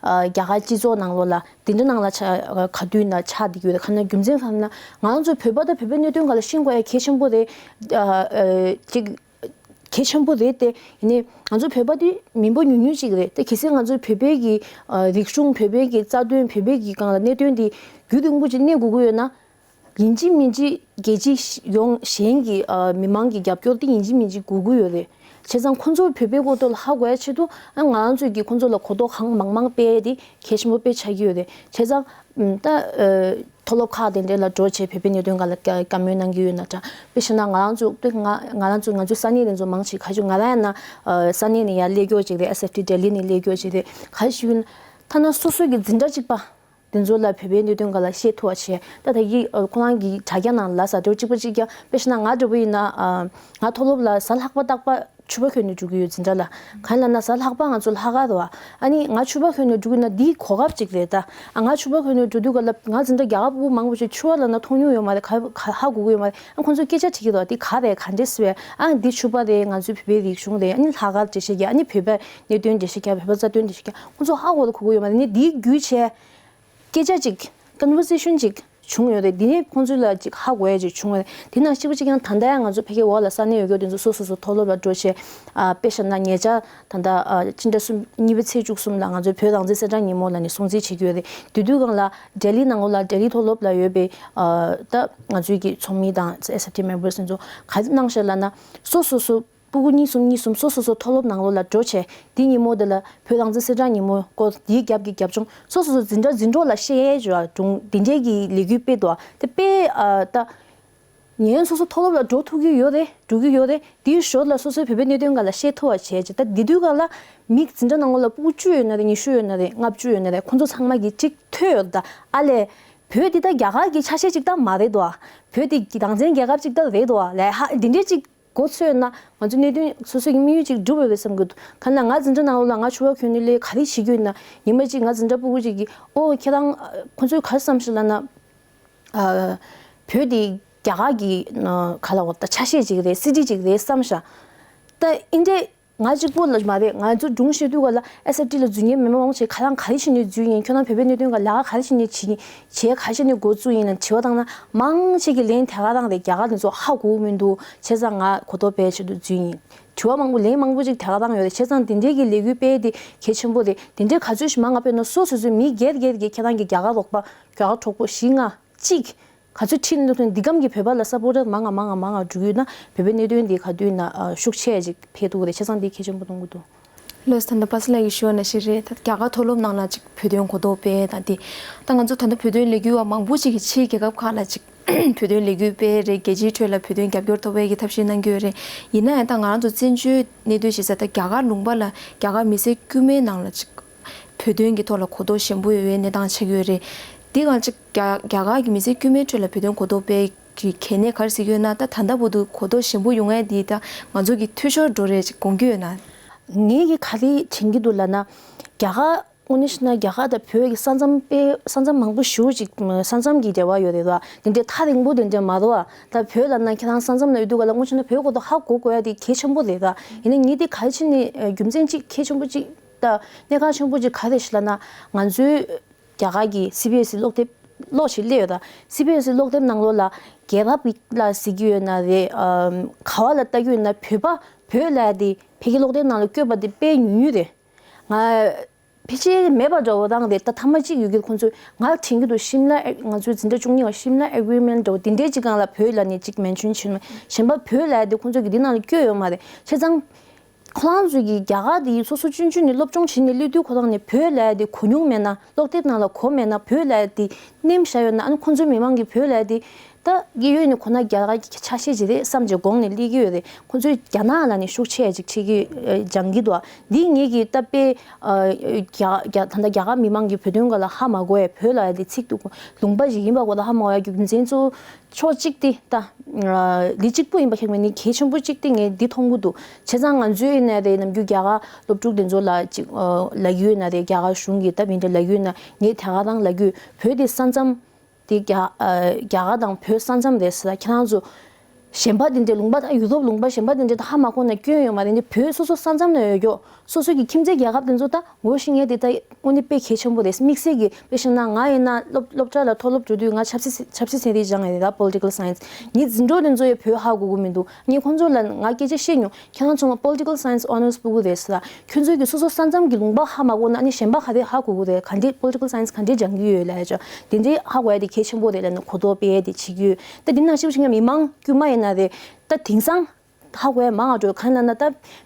ཨ་རྒྱ་གར་སྤྱི་ཚོགས་ནང་ལོགས་ལ་དེ་འདྲ་ནང་ལ་ཆ་ག་དུས་ཡིན་ན་ཆགས་བསྡད་ཀྱི་ཡོད་རེད། ག་ན་རྒྱུ་མཚན་ག་ན་ང་ཚོ་བོད་པ་དང་བོད་པའི་གནད་དོན་སྒང་ལ་ཤེས་དགོས་ཡ་གལ་ཆེན་པོ་རེད། ཨ་ཨ་ཅིག་གལ་ཆེན་པོ་རེད་དེ། ཡིན་ནའི་ང་ཚོ་བོད་པ་དེ་མི་འབོར་ཉུང་ཉུང་ཅིག་རེད་དེ། གལ་སྲིད་ང་ཚོ་བོད་པའི་གི་ཨ་རིག་གཞུང་བོད་པའི་གི་རྩ་དོན་བོད་པའི་གི་སྒང་ལ་གནད་དོན་དེ་རྒྱུན་རིང་པོ་ཅིག་གནས་དགོས་ཀྱི་ཡོད་ན། ཡིན་གཅིག་མིན་གཅིག་རྒྱལ་སྤྱི་ཡོངས་གཞན་གྱི་ཨ་མི་མང་གི་རྒྱབ་སྐྱོར་དེ་ཡིན་གཅིག་མིན་གཅིག་དགོས་ཀྱི་ཡོད་རེད། བྱས་ཙང་ཁོང་ཚོ་བོད་པའི་སྐོར་ཐོག་ལ་ཧ་གོ་ཡ་ཆེད་དུ་ཨ་ང་རང་ཚོས་ཀྱིས་ཁོང་ཚོ་ལ་གོ་རྟོགས་གང་མང་མང་སྤེལ་ཡ་དེ་གལ་ཆེན་པོ་དཔེ་ཆགས་ཀྱི་ཡོད་རེད། བྱས་ཙང་ད་ཨ་མཐོ་སློབ་ཁག་དེ་འདྲ་ལ་འགྲོ་བྱས་བོད་པའི་གནད་དོན་སྒང་ལ་བཀའ་བཀའ་མོལ་གནང་གི་ཡོད་ན་འདྲ། དཔེ་བྱས་ན་ང་རང་ཚོ་དཔེ་ང་ང་རང་ཚོ་ང་ཚོའི་ས་གནས་དེ་ཚོ་མང་ཆེ་ག་ཚོད་ང་རང་ཡང་ན་ཨ་ས་གནས་ནས་ཡར་སླེབས་མཁན་ཅིག་རེད། ཨེས་ཨེཕ་ཊི་ལྡི་ལི་ནས་སླེབས་མཁན་ཅིག་རེད། ག་ཚོད་ཡིན་ཐ་ན་སོ་སོ་གི་འཛིན་གྲྭ་གཅིག་པ། དེ་ཚོ་ལ་བོད་པའི་གནད་དོན་སྒང་ལ་བཤད་ཐུབ་པ་བྱས། ད་ད་གི་ཨ་ཁོ་རང་གི་དྲ་རྒྱ་ནང་ལ་ས་འདྲ་བོ་གཅིག་པ་གཅིག་རྐྱང་དཔེ་བཞག་ན་ང་འདྲ་བོ་ཡིན་ན་ཨ་ང་མཐོ་སློབ་ལ་གཟའ་ལྷག་པ་རྟག་པར་ཕྱུ་པ་གྱོན་ནས་འགྲོ་གི་ཡོད་འཛིན་གྲྭ་ལ། གང་ཡིན་ལབ་ན་གཟའ་ལྷག་པ་ང་ཚོ་ལྷག་དཀར་རེད་བ། ཨ་ནི་ང་ཕྱུ་པ་གྱོན་ནས་འགྲོ་གི་ཡོད་ན་འདིའི་གོ་སྐབས་གཅིག་རེད་ད། ཨ་ང་ཕྱུ་པ་གྱོན་ནས་འགྲོ་དུས་སྒང་ལ་ང་འཛིན་གྲྭ་རྒྱ་གར་ཕྲུ་གུ་མང་པོ་ཞིག་ཕྱུ་པ་ལབ་ན་མཐོང་མྱོང་ཡོད་མ་རེད། ག་ག་ཧ་གོ་གི་ཡོད་མ་རེད། ཨ་ཁོང་ཚོས་སྐད་ཆ་དྲིས་ཀྱི་འདུག་འདི་ག་རེད། ག་འདྲས་སེ་བས། ཨ་འདི་ཕྱུ་པ་རེད། ང་ཚོའི་བོད་པའི་རིག་གཞུང་རེད། ཨ་ནི་ལྷག་དཀར་འགྲེལ་བཤད་རྒྱག་ཨ་ནི་བོད་པའི་གནད་དོན་འགྲེལ་བཤད་རྒྱག་བོད་པ་རྩ་དོན་འགྲེལ་བཤད་རྒྱག་ཁོང་ཚོ་ཧ་གོ་ལ་གོ་གི་ཡོད་མ་རེད། ཨ་ནི་འདིའི་བརྒྱུད་བྱས། སྐད་ཆ་ཅིག་conversation་ཅིག་བྱུང་ཡོད་རེད། དེ་ནས་ཁོང་ཚོ་ལ་ཅིག་ཧ་གོ་ཡ་ཅིག་བྱུང་ཡོད་རེད། དེ་ནང་གཅིག་པ་གཅིག་རྐྱང་ད་ལྟ་ཡང་ང་ཚོ་ཕ་གིའི་འོག་ལ་ས་གནས་ཡོད་རྒྱུ་དེ་ཚོ་སོ་སོ་སོ་མཐོ་སློབ་ལ་འགྲོ་བྱས། ཨ་དཔེ་བཞག་ན་ཉེ་ཆར་ད་ལྟ་ཨ་སྤྱི་ཟླ་གསུམ་གཉིས་པའི་ཚེས་བཅུ་གསུམ་ལ་ང་ཚོའི་བོད་རང་བཙན་གསལ་བསྒྲགས་ཉིན་མོ་ལ་ནས་སྲུང་བརྩི་བྱེད་ཀྱི་ཡོད་རེད། དེ་དུས་སྒང་ལ་ལྡི་ལི་ནང་ལོགས་ལ་ལྡི་ལི་མཐོ་སློབ་ལ་ཡོད་པའི་ཨ་ད་ང་ཚོའི་གི་ཚོགས་མི་དང་ཨེས་ཨེཕ་ཊི་members་དེ་ཚོ་ག་རེ་གནང་ཤག་ལབ་ན་སོ་སོ་སོ། སྤུ་གུ་གཉིས་གསུམ་གཉིས་གསུམ་སོ་སོ་སོ་མཐོ་སློབ་ནང་ལོགས་ལ་འགྲོ་བྱས། དེ་ཉིན་མོ་དེ་ལ་བོད་རང་བཙན་གསལ་བསྒྲགས་ཉིན་མོ་སྐོར་དེའི་རྒྱབ་ཀྱི་རྒྱབ་ལྗོངས་སོ་སོ་སོ་འཛིན་གྲྭ་འཛིན་གྲོགས་ལ་བཤད་ཡས་ཅིག་སྒྲུང་དེ་འདྲའི་གི་ལས་འགུལ་སྤེལ་འདུག་དེ་དཔེ་ཨ་ད་ ངས་སོ་སོ་མཐོ་སློབ་ལ་འགྲོ་ཐུབ་ཀྱི་ཡོད་རེད། འགྲོ་གི་ཡོད་རེད། དེའི་ཞོར་ལ་སོ་སོའི་བོད་པའི་གནད་དོན་སྒང་ལ་བཤད་ཐུབ་པ་བྱས་བྱས། ད་དེ་དུས་སྒང་ལ་མི་འཛིན་གྲྭ་ནང་ལོགས་ལ་ཕྲུ་གུ་བཅུ་ཡོད་ན་རེད། ཉི་ཤུ་ཡོད་ན་རེད། ལྔ་བཅུ་ཡོད་ན་རེད། ཁོང་ཚོ་ཚང་མ་གིས་གཅིག་ཐོས་ཡོད་ད། ཨ་ལས། བོད་འདི་ད་རྒྱ་གར་གྱི་ཆ་ཤས་གཅིག་ད་མ་རེད་དོ། བོད་འདི་རང་བཙན་རྒྱལ་ཁབ་གཅིག་ད་རེད་དོ། ལས་ཧ་འདི་འདྲས་གཅིག་མགོ་ཚོས་ན་ང་ཚོ་གནད་དོན་སོ་སོའི་དམིགས་ཡུལ་གཅིག་འགྲུབ་ཡོད་པའི་བསམ་གྱི་འདུག་གང་ལ་ང་འཛིན་གྲྭ་ནང་ལོགས་ལ་ང་ཕྱུ་པ་གྱོན་ནས་ལས་ག་རེ་བྱེད་ཀྱི་ཡོད་ན། ཉི་མ་གཅིག་ང་འཛིན་གྲྭ་ཕྲུ་གུ་གཅིག་གིས་ཨོ་ཁྱེད་རང་ཁོང་ཚོས་ག་རེ་བསམ་ཤེས་ལབ་ན། ཨ། བོད་འདི་རྒྱ་གར་གྱི་ཨ་ག་ལབ་དགོས་ད། ཆ་ཤས་ཅིག་རེད། སི་ཊི་ཅིག་རེད་བསམ་ཤག་ད་ཨིན་འདྲས་ང་གཅིག་པོ་ལ་མ་རེད། ང་ཚོ་སྒྲུང་བཤད་དུས་ག་ལ་ཨེས་ཨེཕ་ཊི་ལ་འཛུལ་མཁན་མི་མང་མང་ཆེ་ཁ་རང་ག་རེ་བྱས་ནས་འཛུལ་ཡིན། ཁྱོད་རང་བོད་པའི་གནད་དོན་ག་ལ་ག་རེ་བྱས་ནས་བྱེད་ཀྱིན་བྱས་ག་རེ་བྱས་ནས་འགོ་བཙུགས་ཡིན་ལ་དྲི་བ་བཏང་ན་མང་ཆེ་གི་ལན་དེ་ག་རང་རེད། རྒྱ་གར་དེ་ཚོ་ཧ་གོ་གི་མི་འདུག་བྱས་ཙང་ང་གོ་རྟོགས་སྤེལ་ཆེད་དུ་འཛུལ་ཡིན། དྲི་བ་མང་པོ་ལན་མང་པོ་ཅིག་དེ་ག་རང་ཡོད་རེད། བྱས་ཙང་དེ་འདྲའི་གི་ལས་འགུལ་སྤེལ་དེ་གལ་ཆེན་པོ་རེད། དེ་འདྲའི་ག་ཚོད་ཞིག་མང་ང་སྤེལ་ན་སོ་སོ་སོའི་མི་སྒེར་སྒེར་གྱི་ཁྱེད་རང་གི་རྒྱ་གར་རོགས་པ་རྒྱ་གར་གྲོགས་པོ་བཞི་ལྔ་གཅིག་ག་ཚོད་ཁྲིད་འདུག་དོན་འདི་གམ་གྱི་བོད་པ་ལ་སཔོར་ཊར་མང་ང་མང་ང་མང་ང་འགྲོ་གི་ཡོད་ན་བོད་པའི་གནད་དོན་འདི་ག་དུས་ན་ཨ་ཤུགས་ཆེ་ཅིག་འཕེལ་ཐུབ་ཀྱི་རེད། བྱས་ཙང་འདི་གལ་ཆེན་པོ་མཐོང་གི་འདུག་ལགས་སོ། ད་ལྟ་པ་སངས་ལགས་ཀྱིས་ཞུས་པ་ནང་བཞིན་རེད། ད་རྒྱ་གར་མཐོ་སློབ་ནང་ལ་ཅིག་བོད་དོན་གོ་རྟོགས་སྤེལ་དང་དེ། ད་ང་ཚོ་ད་ལྟ་བོད་དོན་ལས་འགུལ་བ་མང་པོ་ཅིག་གིས་ཕྱིའི་རྒྱལ་ཁབ་ཁག་ལ་ཅིག་བོད་དོན་ལས་འགུལ་སྤེལ་རེད། རྒྱལ་སྤྱིའི་ཁྲོད་ལ་བོད་དོན་རྒྱབ་སྐྱོར་ཐོབ་པའི་གི་ཐབས་ཤེས་གནང་གི་ཡོད་རེད། ཡིན་ན་ཡང་ད་ང་རང་ཚོ་བཙན་བྱོལ་གནས་སྡོད་བྱེད་ས་ད་རྒྱ་གར་ལུང་པ་ལ་རྒྱ་གར་མི་སེར་དཀྱུས་མའི་ནང་ལ་ཅིག་བོད་དོན་གྱི་ཐོག་ལ་གོ་རྟོགས་ཞན་པོ་ཡོད་པའི་གནས་སྟངས་ཆགས་ཀྱི་ཡོད་རེད། འདི་གང་ཅིག་རྒྱ་རྒྱ་གར་གྱི་མི་སེར་དཀྱུས་མའི་ཁྲོད་ལ་བོད་དོན་གོ་རྟོགས་སྤེལ་གྱི་གལ་གནད་ག་རེ་གཟིགས་ཡོད་ན། ད་ད་ལྟ་བར་དུ་གོ་རྟོགས་ཞན་པོ་ཡོང་ཡས་འདི་ད་ང་ཚོ་གི་འཐུས་ཤོར་འགྲོ་རེད་ཅིག་དགོངས་ཀྱི་ཡོད་ན། ངས་ཀྱི་ག་རེ་དྲན་གྱི་འདུག་ལབ་ན། རྒྱ་གར་དངོས་གནས་བཤད་ན་རྒྱ་གར་དང་བོད་ཀྱི་ས་མཚམས་དཔེ་ས་མཚམས་མང་པོ་ཞེ་པོ་ཅིག་ས་མཚམས་ཀྱི་འབྲེལ་བ་ཡོད་རེད་བ། དེ་འདྲའི་ཐག་རིང་པོ་དེ་འདྲ་མ་རེད་བ། ད་བོད་ལབ་ན་ཁྱེད་རང་ས་མཚམས་ལ་ཡོད་དུས་ག་ལ་དངོས་བྱུང་ན་བོད་གོ་རྟོགས་ཧ་གོ་དགོས་ཡ་དེ་གལ་ཆེན་པོ་རེད་ད། ཡིན་ན་ངས་དེ་ག་རེ་བྱས་ནས་རྒྱུ་མཚན་གཅིག་གལ་ཆེན་པོ་གཅིག་ད་གནད་འགག་ཆེན་པོ་གཅིག་ག་རེ་རེད་ལབ་ན། ང་ཚོའི་རྒྱ་གར་གྱི་སི་བི་ཨེས་ཨི་ཀློག་དེབ་ཀློག་ཞིག་སླེབས་ཡོད་ད། སི་བི་ཨེས་ཨི་ཀློག་དེབ་ནང་ལོགས་ལ་རྒྱལ་རབས་ལ་གཟིགས་ཀྱི་ཡོད་ན་རེད། ག་བ་ལ་ལྟ་གི་ཡོད་ན་བོད་པ་བོད་ལབ་ཡ་དེ་ཕ་གི་ཀློག་དེབ་ནང་ལ་བཀོད་པ་དེ་དཔེ་ཉུང་ཉུང་རེད། ང་ཕལ་ཆེར་མེད་པ་འདྲ་བོ་རང་རེད། ད་ཐ་མ་གཅིག་ཡོད་ཀྱི་ཁོང་ཚོས་ང་དྲན་གྱི་འདུག་ཤིམ་ལ་ཨེ་ང་ཚོའི་འཛིན་གྲྭ་བཅུ་གཉིས་པ་ཤིམ་ལ་ཨེ་གྷི་རི་མེན་ཊི་འདྲ་བོ་དེ་འདྲའི་གཅིག་སྒང་ལ་བོད་ལབ་ནས་གཅིག་མེན་ཤོན་བྱས་མ། གཞན་པ་བོད་ལབ་ཡ་དེ་ཁོང་ཚོ་གི་འདི་ནང་ལ་བཀོད་ཡོད་མ་རེད། བྱས་ཙང་ཁོ་རང་ཚོས་ཀྱི་རྒྱ་གར་དེ་སོ་སོ་ཆུང་ཆུང་ནས་སློབ་སྦྱོང་བྱས་ནས་སླེབས་དུས་ཁོ་རང་ནས་བོད་ལབ་ཡ་དེ་གོ་མྱོང་མེད་ན། ཀློག་དེབ་ནང་ལ་གོ་མེད་ན། བོད་ལབ་ཡ་དེ་ནེམ་བཞག་ཡོད་ན། ཨ་ནི་ཁོང་ཚོའི་མི་མང་གིས་བོད་ལབ་ཡ་དེ་ད་གི་ཡོད་ནི་ཁོ་ན་རྒྱ་གར་གྱི་ཆ་ཤས་ཅིག་རེད་བསམ་བྱས་དགོངས་ནས་སླེབས་ཀྱི་ཡོད་རེད། ཁོང་ཚོས་རྒྱ་ནག་ལབ་ནས་ཤུགས་ཆེ་ཅིག་བྱེད་ཀྱི་ཨ་སྦྱང་གི་འདུག་འདི་ངེད་ཀྱི་ད་དཔེ་ཨ་རྒྱ་རྒྱ་ད་ལྟ་རྒྱ་གར་མི་མང་གིས་བོད་དོན་སྒང་ལ་ཧ་མ་གོ་ཡ། བོད་ལབ་ཡ་དེ་ཚིག་ཏུ་ལུང་པ་ཞིག་ཡིན་པ་གོ་ད་ཧ་མ་གོ་ཡ་རྒྱུ་མཚན་གཙོ་བོ་ཕྱོགས་གཅིག་དེ་ད་ལི་གཅིག་པུ་ཡིན་པ་ཁེགས་མེད་ནི་གལ་ཆེན་པོ་གཅིག་དེ་ངས་འདི་མཐོང་གི་འདུག་བྱས་ཙང་ང་ཚོའི་ཡིན་ན་རེད། ནམ་རྒྱུན་རྒྱ་གར་སློབ་ཕྲུག་དེ་ཚོ་ལ་ཅིག་ཨ་ལབ་ཀྱི་ཡོད་ན་རེད། རྒྱ་གར་གཞུང་གིས་ད་མི་འདྲ་ལབ་ཀྱི་ཡོད་ན། ངས་དེ་ག་རང་ལབ་ཀྱི་ཡོད། བོད་དེ་ས་མཚམས་དེ་རྒྱ་ཨ་རྒྱ་གར་དང་བོད་ས་མཚམས་རེད་ཟེར། ཁྱེད་རང་ཚོ་གཞན་པ་དེ་འདྲའི་ལུང་པ་ད་ཡུ་རོབ་ལུང་པ་གཞན་པ་དེ་འདྲའི་ད་ཧ་མ་གོ་ན་སྐྱོན་ཡོད་མ་རེད། འདི་བོད་སོ་སོ་ས་མཚམས་ན་ཡོད་ཀྱོག་སོ་སོ་གི་ཁྱིམ་མཚེས་རྒྱལ་ཁབ་དེ་ཚོ་ད་ངོ་ཤེས་མཁན་དེ་ད་དངོས་གནས་དཔེ་གལ་ཆེན་པོ་རེད། དམིགས་བསལ་གྱི་དཔེ་བཞག་ན་ང་ཡིན་ན་སློབ་སློབ་གྲྭ་ལ་མཐོ་སློབ་འགྲོ་དུས་ང་ཆབ་སྲིད་ཆབ་སྲིད་ཚན་རིག་སྦྱངས་ཡོད་རེད་ད། Political Science། ངའི་འཛིན་གྲོགས་དེ་ཚོ་ཡང་བོད་ཧ་གོ་གི་མི་འདུག་ངས་ཁོང་ཚོ་ལ་ང་སྐད་ཆ་བཤད་མྱོང་། ཁྱེད་རང་ཚོ་ང་Political Science Honours ཕུལ་གི་རེད་ཟེར། ཁྱོད་ཚོས་ཀྱི་སོ་སོ་ས་མཚམས་ཀྱི་ལུང་པ་ཧ་མ་གོ་ན་ཨ་ནི་གཞན་པ་ག་རེ་ཧ་གོ་གི་རེད། ག་འདྲས་Political Science ག་འདྲས་སྦྱང་གི་ཡོད་ལབ་ཡ་ཅོ་དེ་འདྲས་ཧ་གོ་ཡ་དེ་གལ་ཆེན་པོ་རེད་ལབ་ནས་གོ་རྟོགས་སྤེལ་ཡ་དེ་བྱེད་ཀྱི་ཡོད། ད་དེ་ནང་བཞིན་བྱེད་མཁན་མི་མང་དཀྱུས་མ་ཡིན་ན་རེད། ད་དེང་སང་ཧ་གོ་ཡ་མང་ང་འགྲོ། གང་ལབ་ན་ད་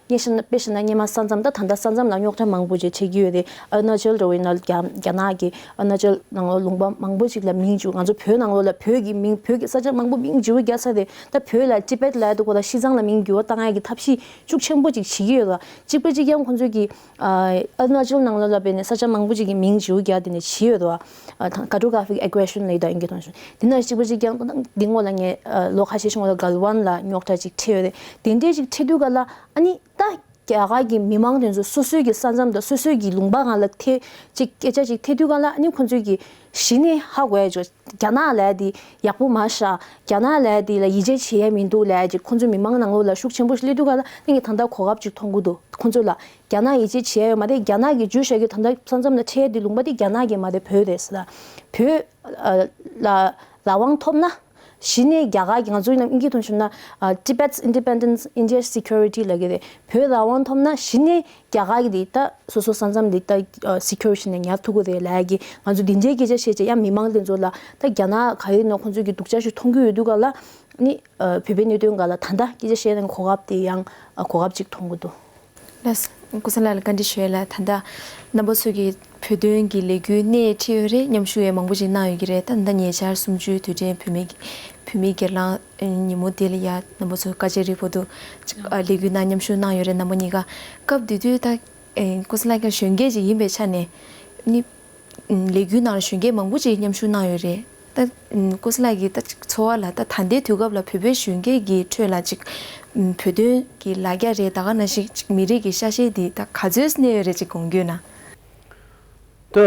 ངས་བཤད་ན་དཔེ་བཤད་ན་སྔོན་མ་ས་མཚམས་ད་ད་ལྟ་ས་མཚམས་ལ་རྙོག་དྲ་མང་པོ་ཅིག་བྱེད་ཀྱི་ཡོད་རེད། ཨ་རུ་ན་ཅལ་འདྲ་བོ་ཡིན་ན་རྒྱ་རྒྱ་ནག་གི་ཨ་རུ་ན་ཅལ་ནང་ལོགས་ལུང་པ་མང་པོ་ཅིག་ལ་མིང་བསྒྱུར། ང་ཚོ་བོད་ནང་ལོགས་ལ་བོད་ཀྱི་མིང་བོད་ཀྱི་ས་ཆ་མང་པོ་མིང་བསྒྱུར་བརྒྱབ་ཚར་རེད། ད་བོད་ལ་ཊི་བེཊ་ལབ་ཡ་དེ་ཁོ་ད་ཤིས་ཙང་ལ་མིང་བསྒྱུར་བ་བཏང་ཡ་གི་ཐབས་ཤེས་ཤུགས་ཆེན་པོ་ཅིག་བྱེད་ཀྱི་ཡོད་རེད། གཅིག་པ་གཅིག་རྐྱང་ཁོང་ཚོས་ཀྱི་ཨ་རུ་ན་ཅལ་ནང་ལོགས་ལ་བྱས་ནས་ས་ཆ་མང་པོ་ཅིག་གི་མིང་བསྒྱུར་རྒྱག་དེ་ནས་བྱས་ཡོད་རེད་བ། ཨ་ད་Cartographic Aggression ལབ་ཡོད་ད་ཨིན་སྐད་ཐོག་ནས། དེ་ནང་གཅིག་པ་གཅིག་རྐྱང་འདི་ངོ་ལ་ངས་ཨ་ལོ་ཁ་ཤས་ཤིག་སྔོན་ལ་གལ་ཝན་ལ་རྙོག་དྲ་ཅིག་འཕྲད་ཡོད་རེད། དེ་འདྲས་ཅིག་འཕྲད་དུས་ག་ལ་ཨ་ནི་ད་རྒྱ་གར་གྱི་མི་མང་དེ་ཚོ་སོ་སོའི་གི་ས་མཚམས་དང་སོ་སོའི་གི་ལུང་པ་སྒང་ལ་ཐེ་ཅིག་སྐད་ཆ་ཅིག་འཕྲད་དུས་ག་ལ་ཨ་ནི་ཁོང་ཚོའི་གི་གཞི་ནས་ཧ་གོ་ཡ་ཅིག་རྒྱ་ནག་ལབ་ཡ་དེ་ཡག་པོ་མ་ཤ། རྒྱ་ནག་ལབ་ཡ་དེ་ལ་ཡིད་ཆེས་བྱེད་ཡ་མི་འདུག་ལབ་ཡ་ཅིག་ཁོང་ཚོའི་མི་མང་ནང་ལོགས་ལ་ཤུགས་ཆེན་པོ་ཞིག་སླེབས་དུས་ག་ལ་ཨ་ནི་ངས་ད་ལྟ་གོ་སྐབས་ཅིག་མཐོང་གི་འདུག་ཁོང་ཚོ་ལ། རྒྱ་ནག་ཡིད་ཆེས་བྱས་ཡོད་མ་རེད། རྒྱ་ནག་གི་ཇུས་བཞག་རྒྱུ་ད་ལྟ་ས་མཚམས་ལ་འཕྲད་དེ་ལུང་པ་དེ་རྒྱ་ནག་གི་མ་རེད། བོད་རེད་ཟེར། བོད་ཨ་ལ་རང་དབང་ཐོབ་ན་གཞི་ནས་རྒྱ་གར་གྱི་ང་ཚོའི་ནང་ཨིན་སྐད་ཐོག་ཞུས་ན་ཨ་Tibet's independence, India's security ལབ་ཀྱི་རེད། བོད་རང་དབང་ཐོབ་ན་གཞི་ནས་རྒྱ་གར་གྱི་དེ་ད་སོ་སོ་ས་མཚམས་དེ་ད་ཨ་སི་ཁིའུར་བྱས་ནས་ཉར་ཐུབ་ཀྱི་རེད་ལབ་ཡ་གི་ང་ཚོ་འདི་འདྲའི་སྐད་ཆ་བཤད་བྱས་ཡང་མི་མང་དེ་ཚོ་ལ་ད་རྒྱ་ནག་ག་རེ་ནོ་ཁོང་ཚོས་ཀྱི་སྡུག་ཅག་ཞིག་མཐོང་གི་ཡོད་དུས་ག་ལ་ནི་ཨ་བོད་པའི་གནད་དོན་སྒང་ལ་ད་ལྟ་སྐད་ཆ་བཤད་ན་གོ་སྐབས་དེ་ཡང་ཨ་གོ་སྐབས་ཅིག་མཐོང་གི་འདུག་ལགས། ཀུན་བཟང་ལགས་ལ་བཀའ་འདྲི་ཞུ་ཡས་ལ། ད་ལྟ་རྣམ་པ་ཚོ་གིས་བོད་དོན་གྱི་ལས་འགུལ་སྣེ་ཁྲིད་ཡོད་རེད། མཉམ་ཞུགས་ཡས་མང་པོ་ཅིག་གནང་ཡོད་ཀྱི་རེད། ད་ལྟ་ཉེ་ཆར་གསུམ་བཅུའི་དུས་དྲན་བོད་མི་གི་ བོད་མིའི་སྒེར་ལངས་ཉིན་མོ་དེ་ལ་ཡ་རྣམ་པ་ཚོ་དཀའ་སྤྱད་རིག་པོ་འདུག་ཅིག་ལས་འགུལ་ནང་མཉམ་ཞུགས་གནང་ཡོད་རེད། རྣམ་པ་གཉིས་ཀ་སྐབས་དེ་དུས་ད་ཀུ་སི་ལགས་ཀྱང་གཞོན་སྐྱེས་ཅིག་ཡིན་པའི་ཆ་ནས་ནི། ལས་འགུལ་ནང་ལ་གཞོན་སྐྱེས་མང་པོ་ཅིག་མཉམ་ཞུགས་གནང་ཡོད་རེད། ད་ཀུ་སི་ལགས་ཀྱི་ད་ཅིག་ཚོར་བ་ལ་ད་ད་ལྟའི་དུས་སྐབས་ལ་བོད་པའི་གཞོན་སྐྱེས་ཀྱི་ཁྲོད་ལ་ཅིག་བོད་དོན་གྱི་ལ་རྒྱ་རེད། ད་ག་ནང་བཞིན་ཅིག་མི་རིགས་ཀྱི་ཤ་ཤེད་འདི་ད་ག་ཚོད་གནས་ཡོད་རེད། ཅིག་དགོངས་བརྒྱུད་ན། ད་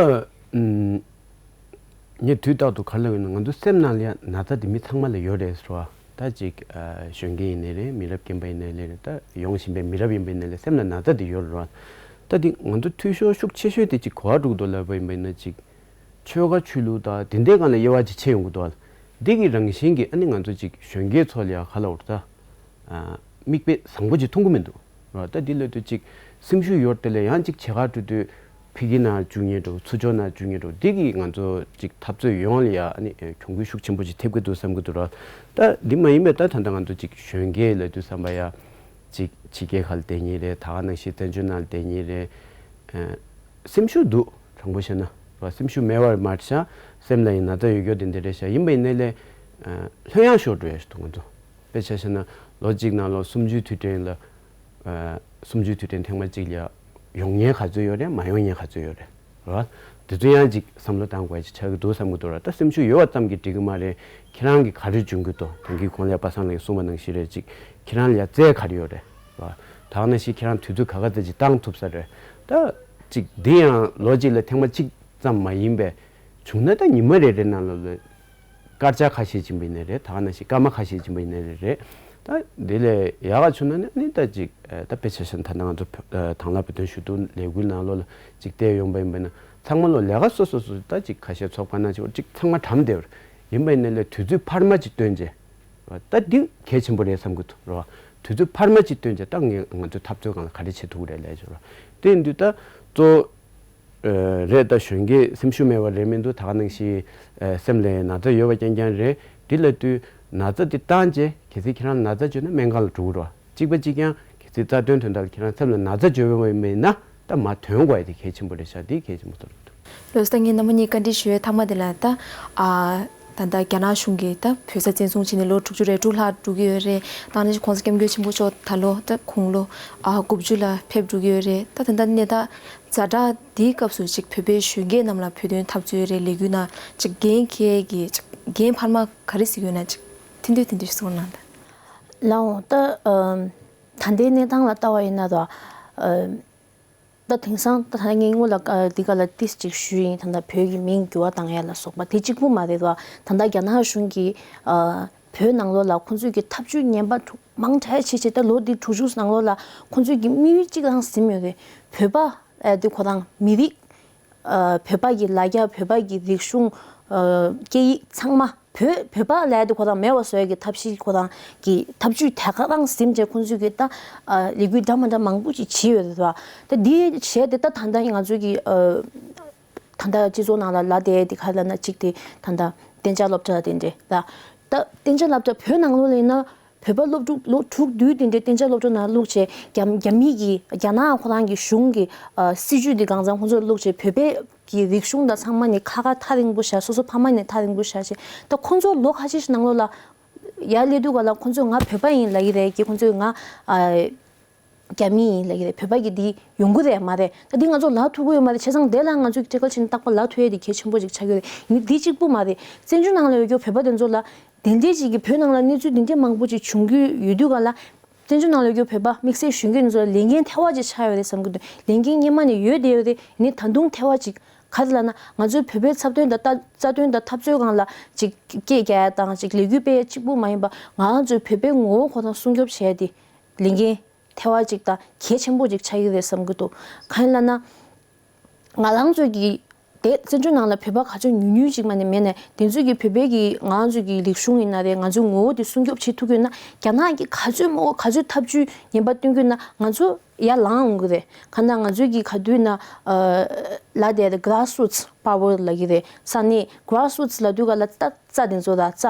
ངས་དུས་རྟག་ཏུ་ག་རེ་ལབ་ཡོད་ན། ང་ཚོ་སེམས་ནང་ལ་ཡ་ན་ཚ་དེ་མི་ཚང་མ་ལ་ཡོད་རེད་ཟེར་བ། ད་ཅིག་གཞོན་སྐྱེས་ཡིན་ནའི་རེད། མི་རབས་རྒན་པ་ཡིན་ནའི་རེད། ད་ཡོང་བཞིན་པའི་མི་རབས་ཡིན་པ་ཡིན་ནའི་རེད། སེམས་ལ་ན་ཚ་དེ་ཡོད་རེད་བ། ད་དེ་ང་ཚོ་འཐུས་ཤོར་ཤུགས་ཆེ་ཤོས་དེ་ཅིག་ག་པར་འགྲོ་གི་འདུག་ལབ་པ་ཡིན་པ་ཡིན་ན། ཅིག་ཆོལ་ཁ་ཆོས་ལུགས་དང་དེ་འདྲའི་སྒང་ལ་དབྱེ་བ་ཅིག་ཕྱེ་ཡོང་གི་འདུག་བ། འདི་གི་རང་བཞིན་གྱིས་ཨ་ནི་ང་ཚོ་ཅིག་གཞོན་སྐྱེས་ཚོ་ལ་ཡ་ག་ལབ་དགོས་རེད། ད་མིག་དཔེ་བཟང་པོ་ཅིག་མཐོང་གི་མི་འདུག་ར། ད་འདི་ལབ་དུས་ཅིག་སེམས་ཤུགས་ཡོད་དེ་ལས་ཡང་ཅིག་བྱེད་ག་འགྲོ་དུས་ཕ་གི་ནང་བཅུག་མཁན་འགྲོ། ཚུར་ཕྱོགས་ནང་བཅུག་མཁན་འགྲོ། འདི་གིས་ང་ཚོ་ཅིག་འཐབ་རྩོད་ཡོངས་ལ་ཡ་ཨ་ནི་གྱོང་གུད་ཤུགས་ཆེན་པོ་ཅིག་ཐེབས་ཀྱི་འདུག་བསམ་གྱི་འདུག་ར། ད་འདི་མ་ཡིན་པའི་ད་ད་ལྟ་ང་ཚོ་ཅིག་གཞོན་སྐྱེས་ལབ་དུས་ཙམ་པ་ཡ་ཅིག་ཕྱི་རྒྱལ་ཁག་ལ་བསྡད་མཁན་རེད། ད་ག་ནང་བཞིན་བཙན་བྱོལ་ནང་ལ་བསྡད་མཁན་རེད། སེམས་ཤུགས་འདུག་དྲང་པོ་བཤད་ན་ར། སེམས་ཤུགས་མེད་པ་མ་རེད་ཤག་སེམས་ལ་ཡང་ན་ཚ་ཡོད་རྒྱུ་དེ་འདྲ་རེད་ཤག་ཡིན་པ་ཡིན་ནའི་ལས་ལྷོད་ཡངས་ཤོར་འགྲོ་ཡ་ཞིག་འདུག་ང་ཚོ། དཔེ་ཆ་བཞག་ན་ལོ་གཅིག་ནང་ལོ་གསུམ་བཅུའི་དུས་དྲན་ལ། ཨ། གསུམ་བཅུའི་དུས་དྲན་ཐེངས་མ་གཅིག་ལ་ཡོང་མཁན་ག་ཚོད་ཡོད་རེད། མ་ཡོང་མཁན་ག་ཚོད་ཡོད་རེད་ར། དེ་ཚོ་ཡང་ཅིག་བསམ་བློ་བཏང་དགོས་ཡ་ཅིག་ཆགས་ཀྱི་འདུག་བསམ་གྱི་འདུག་ར། ད་སེམས་ཤུགས་ཡོད་པ་ཙམ་གྱིས་འགྲིག་གི་མ་རེད། ཁྱེད་རང་གིས་ག་རེ་འཇོན་གྱི་འདུག་ད་གིན་གོང་ལ་པ་སངས་ལགས་ཀྱིས་གསུངས་པ་ནང་བཞིན་རེད། ཅིག་ཁྱེད་རང་ལ་ཡ་རྩལ་ག་རེ་ཡོད་རེད་ར། ད་ག་ནང་བཞིན་ཁྱེད་རང་དུས་ཚོད་ག་ག་ཚོད་ཅིག་བཏང་ཐུབ་ས་རེད། ད་ཅིག་འདི་ཡང་ལོ་གཅིག་ལ་ཐེངས་མ་གཅིག་ཙམ་མ་ཡིན་པའི། བྱུང་ན་ད་ཉི་མ་རེ་རེ་ནང་ལོགས་ལ་སྐར་ཆ་ཁ་ཤས་ཕྱིན་པ་ཡིན་ནའི་རེད། ད་ག་ནང་བཞིན་སྐར་མ་ཁ་ཤས་ཕྱིན་པ་ཡིན་ནའི་རེད། ད་དེ་ལས་ཡག་ག་བྱུང་ན་ནི་ནི་ད་ཅིག་ད་དཔེ་ཆ་བཞག་ན་ད་ང་ཚོ་བོད་དང་བླངས་བོད་དོན་ཞུ་གཏུག་ལས་འགུལ་ནང་ལོགས་ལ་ཅིག་བལྟས་ཡོང་པ་ཡིན་པ་ན། ཚང་མ་ལོ་ལས་ཀ་སོ་སོ་སོ་ད་ཅིག་ཁ་ཤས་ཚོགས་པ་ནང་ཅིག་ཅིག་ཚང་མ་གྲམ་བསྡད་པ་རེད། ཡིན་པ་ཡིན་ནའི་ལས་དུས་ཚོད་འཕར་མ་ཅིག་བཏོན་རྗེས་ད་འདི་གལ་ཆེན་པོ་རེད་བསམ་གྱི་འདུག་རེད་བ། དུས་ཚོད་འཕར་མ་ཅིག་བཏོན་རྗེས་ད་ངས་ང་ཚོའི་འཐབ་རྩོད་སྒང་ལ་ག་རེ་བྱེད་ཐུབ་ཀྱི་རེད་ལབ་ཡ་ཅིག་རེད་བ། དེ་ཡིན་དུས་ད་གཙོ་བོ། རེད། ད་གཞོན་སྐྱེས་སེམས་ཤུགས་མེད་པ་རེད་མི་འདུག་ད་ག་ནང་བཞིན་སེམས་ལ་ན་ཚ་ཡོད་པ་རྐྱང་རྐྱང་རེད། འདི་ལབ་དུས་ན་ཚ་འདི་བཏང་རྗེས་གལ་སྲིད་ཁྱེད་རང་ན་ཚ་བྱུང་ན་སྨན་ཁང་ལ་འགྲོ་དགོས་རེད་བ། གཅིག་པ་གཅིག་རྐྱང་གལ་སྲིད་རྩ་དོན་དོན་དག་ལ་ཁྱེད་རང་སེམས་ལ་ན་ཚ་བྱུང་བ་མིན་ན་ད་མར་ཐོན་དགོས་ཡ་དེ་གལ་ཆེན་པོ་རེད་ཤག་འདི་གལ་ཆེན་པོ་ཚོར་འདུག་ལགས་སོ། ད་ངས་རྣམ་པ་གཉིས་བཀའ་འདྲི་ཞུ་བའི་མཐའ་མ་དེ་ལ་ད་ཨ། ད་ལྟ་རྒྱ་ནག་གཞུང་གིས་ད་བོད་ས་བཙན་བཟུང་བྱས་ནས་ལོ་དྲུག་ཅུ་རེ་དྲུག་ལྷག་འགྲོ་གི་ཡོད་རེད། ད་ནི་༸གོང་ས་༸སྐྱབས་མགོན་ཆེན་པོ་མཆོག་ད་ལོ་ད་དགུང་ལོ་ཨ་དགུ་བཅུ་ལ་ཕེབས་འགྲོ་གི་ཡོད་རེད། ད་ད་ལྟ་གནས་སྟངས་ཛ་དྲག་འདིའི་སྐབས་སུ་ཅིག་བོད་པའི་གཞོན་སྐྱེས་རྣམས་ལ་བོད་དོན་འཐབ་རྩོད་རེད། ལས་འགུལ་ནང་ཅིག་འགན་འཁྱེར་གྱི་ཅིག་འགན་འཕར་མ་ག་རེ་ཟིག་ཡོད་ན་ཅིག་ཐུང་ཐུང་ཐུང་ཐུང་ཞིག་གསུངས་གནང་དང་། ལགས་འོང་། ད་ཨམ་ད་ལྟའི་གནས་སྟངས་ལ་ལྟ་བ་ཡིན་ན་ད་ཨམ། ད་དེང་སང་ད་ངས་སྔོན་ལ་ཨ་འདི་ག་ལ་ཏིས་ཅིག་ཞུས་ཡིན། ད་ལྟ་བོད་ཀྱི་མིང་འགྱུར་བ་བཏང་ཡ་ལ་སོགས་པ་དེ་གཅིག་པུ་མ་རེད་བ། ད་ལྟ་རྒྱ་ནག་གཞུང་གིས་ཨ་བོད་ནང་ལོགས་ལ་ཁོང་ཚོས་ཀྱི་འཐབ་ཇུས་ངན་པ་དྲུག་མང་དྲགས་བྱས་བྱས། ད་ལོ་འདི་དྲུག་ཅུ་ནང་ལོགས་ལ་ཁོང་ཚོས་ཀྱི་དམིགས་ཡུལ་གཅིག་རང་ཟིན་ཡོད་རེད། བོད་པ་ཨ་འདི་ཁོ་རང་མི་རིགས་ཨ་བོད་པ་གི་ལ་རྒྱ། བོད་པ་གི་རིག་གཞུང་། ཨ་སྐད་ཡིག་ཚང་མ། བོད་བོད་པ་ལབ་ཡ་དེ་ཁོ་རང་མེད་པ་བཟོ་ཡ་གི་ཐབས་ཤེས་ཁོ་རང་གི་ཐབས་ཇུས་དེ་ག་རང་ཟིན་བྱས་ཁོང་ཚོས་ཀྱི་ད་ཨ་ལས་འགུལ་འདྲ་མ་འདྲ་མང་པོ་ཅིག་བྱས་ཡོད་རེད་བ། ད་འདི་བྱས་ཏེ་ད་ད་ལྟ་ང་ཚོའི་གི་ཨ་ད་ལྟ་སྤྱི་ཚོགས་ནང་ལ་ལབ་བསྡད་དེ་ག་ལབ་ན་གཅིག་དེ་ད་ལྟ་གཏན་འཇགས་སློབ་གྲྭ་དེ་འདྲས་ད་ད་གཏན་འཇགས་སློབ་གྲྭ་བོད་ནང་ལོགས་ལ་ཡིན་ན་བོད་པ་སློབ་ཕྲུག་ལོ་དྲུག་བདུན་དེ་འདྲས་གཏན་འཇགས་སློབ་གྲྭ་ནང་བླུགས་བྱས་རྒྱ་རྒྱ་མི་གི་རྒྱ་ནག་ཁོ་རང་གི་གཞུང་གི་ཨ་སྲིད་ཇུས་དེ་གང་ཚང་ཁོང་ཚོར་བླུགས་བྱས་བོད་པའི་གི་རིག་གཞུང་དང་ཚང་མ་ནི་ཁ་ཁ་ཐག་རིང་པོ་བཞག་སོ་སོ་ཕ་མ་ནས་ཐག་རིང་པོ་བཞག་བྱས། ད་ཁོང་ཚོ་ལོ་ཁ་ཤས་ཤིག་ནང་ལོགས་ལ་ཡར་སླེབས་དུས་ག་ལ་ཁོང་ཚོས་ང་བོད་པ་ཡིན་ལབ་ཀྱི་རེད། ཀྱི་ཁོང་ཚོས་ང་ཨ་རྒྱ་མི་ཡིན་ལབ་ཀྱི་རེད། བོད་པ་གི་འདི་ཡོང་གི་རེད་མ་རེད། ད་འདི་ང་ཚོ་ལབ་ཐུབ་ཀྱི་ཡོད་མ་རེད། བྱས་ཙང་དེ་ལ་ང་ཚོས་ཀྱི་ཊེ་ཀལ་བྱས་ནས་རྟག་པར་ལབ་ཐུབ་ཡས་དེ་གལ་ཆེན་པོ་ཅིག་ཆགས་ཀྱི་རེད། ནི་འདི་གཅིག་པུ་མ་རེད། བཙན་བྱོལ་ནང་ལ་ཡོད་རྒྱུ་བོད་པ་དེ་ཚོ་ལ་དེ་འདྲས་ཅིག་གི་བོད་ནང་ལ་གནས་ཚུལ་དེ་འདྲས་མང་པོ་ཅིག་བྱུང་གི་ཡོད་དུས་ག་ལ། བཙན་བྱོལ་ནང་ལ་ཡོད་རྒྱུ་བོད་པ་དམིགས་བསལ་གཞོན་སྐྱེས་ཚོ་ལ་ལས་འགན་ཐེ་བ་ཅིག་ཆགས་ཡོད་རེད་བསམ་གྱི་འདུག་ལས་འགན་སྔོན་མ་ནས་ཡོད་བསྡད་ཡོད་རེད། ནི་ད་དུང་ཐེ་བ་ཅིག་ག་རེ་ལབ་ན་ང་ཚོའི་བོད་པའི་ཚབ་དོན་དང་རྩ་རྩ་དོན་དང་འཐབ་རྩོད་སྒང་ལ་ཅིག་སྐད་རྒྱག་ཡ་དང་ཅིག་ལས་འགུལ་སྤེལ་ཡ་གཅིག་པུ་མ་ཡིན་པ་ང་རང་ཚོའི་བོད་པའི་ངོ་བོ་ཁོ་རང་སྲུང་སྐྱོབ་བྱས་ཏེ་ལས་འགན་ཐེ་བ་ཅིག་དང་གལ་ཆེན་པོ་ཅིག་ཆགས་ཀྱི་རེད་བསམ་གྱི་འདུག་གང་ཡིན་ལབ་ན། ང་རང་ཚོ་གི་དེ་བཙན་བྱོལ་ནང་ལ་བོད་པ་ག་ཚོད་ཉུང་ཉུང་ཅིག་མ་ནས་མེད་ནས་དེ་ཚོ་གི་བོད་པའི་གི་ང་རང་ཚོ་གི་རིག་གཞུང་ཡིན་ན་རེད། ང་ཚོའི་ངོ་བོ་དེ་སྲུང་སྐྱོབ་བྱེད་ཐུབ་ཀྱི་ཡོད་ན་རྒྱ་ནག་གི་ག་ཚོད་མོ་ག་ཚོད་ཐབས་ཇུས་ངན་པ་སྟོན་གྱི་ཡོད་ན་ང་ཚོ་ཡར་ལངས་འོང་གི་རེད། ག་ན་ང་ཚོའི་གི་ག་དུས་ན་ལ་དེ་རེད། grassroots power ལབ་ཀྱི་རེད། ས་གནས་grassroots ལབ་དུས་ག་ལ་རྩ་རྩ་དེ་ཚོ་ད་རྩ་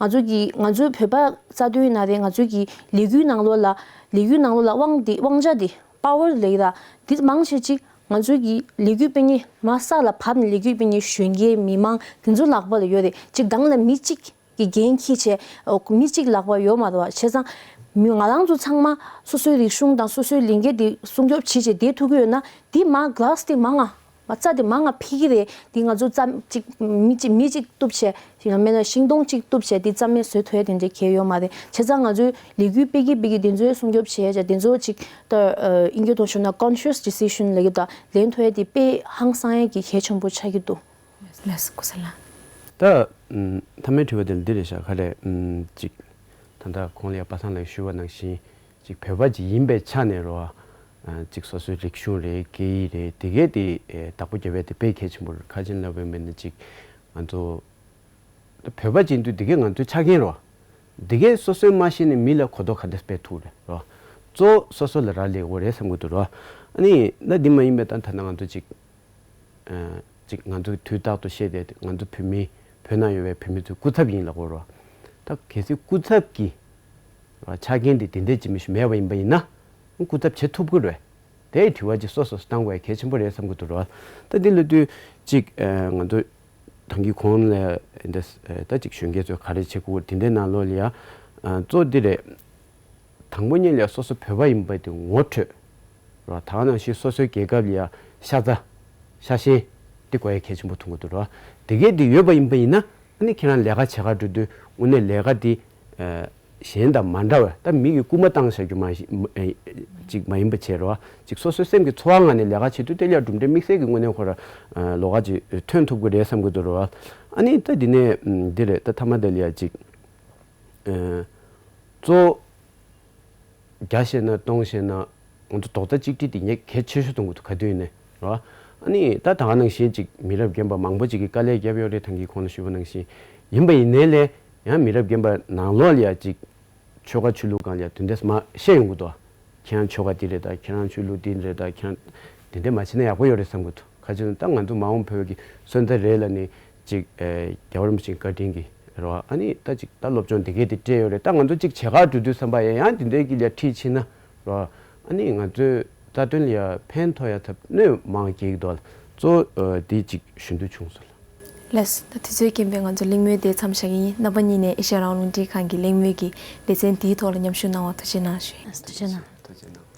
ང་ཚོ་གི་ང་ཚོའི་བོད་པ་རྩ་དོན་ཡིན་ན་རེད། ང་ཚོའི་གི་ལས་འགུལ་ནང་ལོགས་ལ་ལས་འགུལ་ནང་ལོགས་ལ་དབང་དེ་དབང་ཆ་དེ་power ལབ་ཀྱི་ད་དེ་མང་ཆེ་ཅིག་ང་ཚོའི་གི་ལས་འགུལ་སྤེལ་མཁན་མ་ས་ལ་བབས་ནས་ལས་འགུལ་སྤེལ་མཁན་གཞོན་སྐྱེས་མི་མང་དེ་ཚོ་ལག་པ་ལ་ཡོད་རེད། གཅིག་སྒང་ལ་མི་གཅིག་ གི་འགན་འཁྱེར་བྱས་མི་གཅིག་ལག་པར་ཡོད་མ་རེད་བ། བྱས་ཙང་མི་ང་རང་ཚོ་ཚང་མ་སོ་སོའི་རིག་གཞུང་དང་སོ་སོའི་ལས་འགན་དེ་སྲུང་སྐྱོབ་བྱེད་བྱས་བསྡད་ཐུབ་ཀྱི་ཡོད་ན། དེ་མ་ག་ལ་སི་དེ་མ་ང་མ་རྩ་དེ་མ་ང་ཕི་གི་རེད། དེ་ང་ཚོ་རྩ་གཅིག་མི་གཅིག་མི་གཅིག་གཏུབ་བྱས་ཡང་མིན་ན་ཤིང་སྡོང་གཅིག་གཏུབ་བྱས་དེ་རྩ་མེད་བཟོ་ཐུབ་ཡ་དེ་འདྲའི་གལ་ཡོད་མ་རེད། བྱས་ཙང་ང་ཚོའི་ལས་འགུལ་སྤེལ་གི་སྤེལ་གི་དེ་ཚོའི་སྲུང་སྐྱོབ་བྱས་བྱས་དེ་ཚོ་ཅིག་ད་ཨིན་སྐད་ཐོག་ཞུ་ན་conscious decision ལབ་ཀྱི་འདུག་ལེན་ཐུབ་ཡ་དེ་དཔེ་ཧང་སང་ཡ་གི་གལ་ཆེན་པོ་ཆགས་ཀྱི་འདུག་ལགས་སོ། ཀུ་ས་ལ། ད་ཨམ་མཐའ་མའི་དྲི་བ་དེ་འདི་རེད་ཤག་ག་རེ་ཨམ་ཅིག་ད་ལྟ་གོང་ལ་ཡ་པ་སངས་ལགས་ཞུས་པ་ནང་བཞིན་ཅིག་བོད་པ་ཅིག་ཡིན་པའི་ཆ་ནས་རོ། ཨ་ཅིག་སོ་སོའི་རིག་གཞུང་རེད། སྐད་ཡིག་རེད། དེ་གས་དེ་ཨེ་བདག་པོ་རྒྱབ་པ་དེ་དཔེ་གལ་ཆེན་པོ་རེད། ག་ཅི་ལབ་པ་ཡིན་ན་ཅིག་ང་ཚོ་ད་བོད་པ་ཅིག་ཡིན་དུས་དེ་གས་ང་ཚོའི་ཆ་རྐྱེན་རོ། དེ་གས་སོ་སོས་མ་ཤེས་ནས་མི་ལ་གོ་རྟོགས་ག་འདྲ་སྤེལ་ཐུབ་རེད་རོ། གཙོ་བོ་སོ་སོ་ལ་རག་ལས་དགོས་རེད་བསམ་གྱི་འདུག་རོ། ཨ་ནི་ད་འདི་མ་ཡིན་པའི་ད་ད་ལྟ་ང་ཚོ་ཅིག་ཨ་ཅིག་ང་ཚོ་དུས་རྟག་ཏུ་བཤད་བསྡད་དེ་ང་ཚོ་བོད་མི་བོད་ནང་ཡོད་པའི་བོད་མི་ཚོའི་སྐུ་ཚབ་ཡིན་ལབ་དགོས་རེད་བ། ད་གལ་སྲིད་སྐུ་ཚབ་ཀྱི་ཆ་རྐྱེན་དེ་དེ་འདྲས་ཅིག་མི་ཞིག་མེད་པ་ཡིན་པ་ཡིན་ན་སྐུ་ཚབ་བྱེད་ཐུབ་ཀྱི་རེད། དེའི་དྲི་བ་ཅིག་སོ་སོ་སོ་བཏང་དགོས་གལ་ཆེན་པོ་རེད་བསམ་གྱི་འདུག་རེད་བ། ད་འདི་ལ་དུས་ཅིག་ཨ་ང་ཚོ་ཐང་གི་གོང་ལ་འདི་ད་ཅིག་གཞོན་སྐྱེས་ཚོས་ག་རེ་བྱེད་དགོས་དེ་འདྲའི་ནང་ལོགས་ལ་ཡ་ཨ་གཙོ་འདི་རེད། དང་པོ་ཉིད་ལ་སོ་སོ་བོད་པ་ཡིན་པ་དེ་ངོ་འཕྲོད་རོ། ད་ག་ནང་བཞིན་སོ་སོའི་རྒྱལ་ཁབ་ལ་ཡ་ཤ་ཚ་ཤ་ཞེན་དེ་དགོས་ཡ་གལ་ཆེན་པོ་མཐོང་གི་འདུག་རོ། དེ་གས་དེ་ཡོད་པ་ཡིན་པ་ཡིན་ན་ཨ་ནི་ཁྱེད་རང་ལས་ཀ་བྱེད་ག་འགྲོ་དུས་དངོས་གནས་ལས་ཀ་དེ་ཨ་གཞན་དང་མ་འདྲ་བ། ད་མི་གི་སྐུལ་མ་བཏང་བཞག་རྒྱུ་མ་ཞིག་ཨ་ཅིག་མ་ཡིན་པ་བྱས་རོ། ཅིག་སོ་སོའི་སེམས་ཀྱི་ཚོར་བ་ངང་ནས་ལས་ཀ་བྱེད་དུས་དེ་ལ་ཡ་གྲུབ་འབྲས་དམིགས་བསལ་གྱི་དངོས་གནས་ཁོ་ར་ཨ་ལོགས་ཀ་ཅིག་ཐོན་ཐུབ་ཀྱི་རེད་བསམ་གྱི་འདུག་རོ། ཨ་ནི་ད་འདི་ནས་ཨ་འདི་རེད། ད་མཐའ་མ་དེ་ལ་ཡ་ཅིག་ཨ་གཙོ་བོ་བརྒྱ་བཤད་ན་སྟོང་བཤད་ན་ང་ཚོ་རྡོག་རྩ་གཅིག་སྒྲིལ་དེ་ངས་གལ་ཆེ་ཤོས་མཐོང་གི་འདུག་ག་དུས་ཡིན་ནའི་རོ། ཨ་ནི་ད་ད་ག་ནང་བཞིན་ཅིག་མི་རབས་རྒན་པ་མང་པོ་ཅིག་གིས་དཀའ་ལས་བརྒྱབ་ཡོད་རེད། ཐང་གི་གོང་ལ་ཞུས་པ་ནང་བཞིན་ཡིན་པ་ཡིན་ནའི་ལས་ཡང་མི་རབས་རྒན་པ་ནང་ལོགས་ལ་ཡ་ཅིག་ཆོལ་ཁ་ཆོས་ལུགས་སྒང་ལ་ཡ་དེ་འདྲས་མ་བཤད་ཡོང་གི་འདུག་ཁྱེད་རང་ཆོལ་ཁ་འདི་རེད་ད། ཁྱེད་རང་ཆོས་ལུགས་འདི་རེད་ད། ཁྱེད་རང་དེ་འདྲས་མ་བྱེད་ན་ཡག་པོ་ཡོད་རེད་བསམ་གི་འདུག་ག་ཅི་ན་ད་ང་ཚོ་མ་འོངས་བོད་ཀྱི་སོན་རྩ་རེད་ལ་ནི་ཅིག་ཨེ་རྒྱལ་བ་རིན་པོ་ཆེའི་བཀའ་དྲིན་གྱིས་རེད་བ། ཨ་ནི་ད་ཅིག་ད་སློབ་སྦྱོང་དེ་གས་དེ་སྤྲད་ཡོད་རེད། ད་ང་ཚོ་ཅིག་བྱེད་གར་འགྲོ་དུས་བསམ་པ་ཡང་ཡང་དེ་འདྲས་ཀྱི་ལ་ཁྲིད་ཕྱིན་ན་རེད་བ། ཨ་ནི་ང་ཚོའི་རྩ་དོན་ལ་ཡ་ཕན་ཐོགས་ཡ་ཐབས་སྣོན་མང་སྐྱེ་གི་འདུག་གཙོ་བོ་ཨ་དེ་ཅིག་ཞུ་འདོད་བྱུང་སོང་། ལགས་སོ། ད་དུས་ཚོད་རྐྱེན་པས་ང་ཚོ་གླེང་མོལ་དེ་མཚམས་བཞག་གི་ཡིན། རྣམ་པ་གཉིས་ནས་ཨེ་ཤ་ཡ་རང་དབང་རླུང་འཕྲིན་ཁང་གི་གླེང་མོལ་གྱི་ལེ་ཚན་དེའི་ཐོག་ལ་མཉམ་ཞུགས་གནང་བར་ཐུགས་རྗེ་གནང་ཞུ། ཐུགས་རྗེ་གནང་། ཐུགས་རྗེ་གནང་།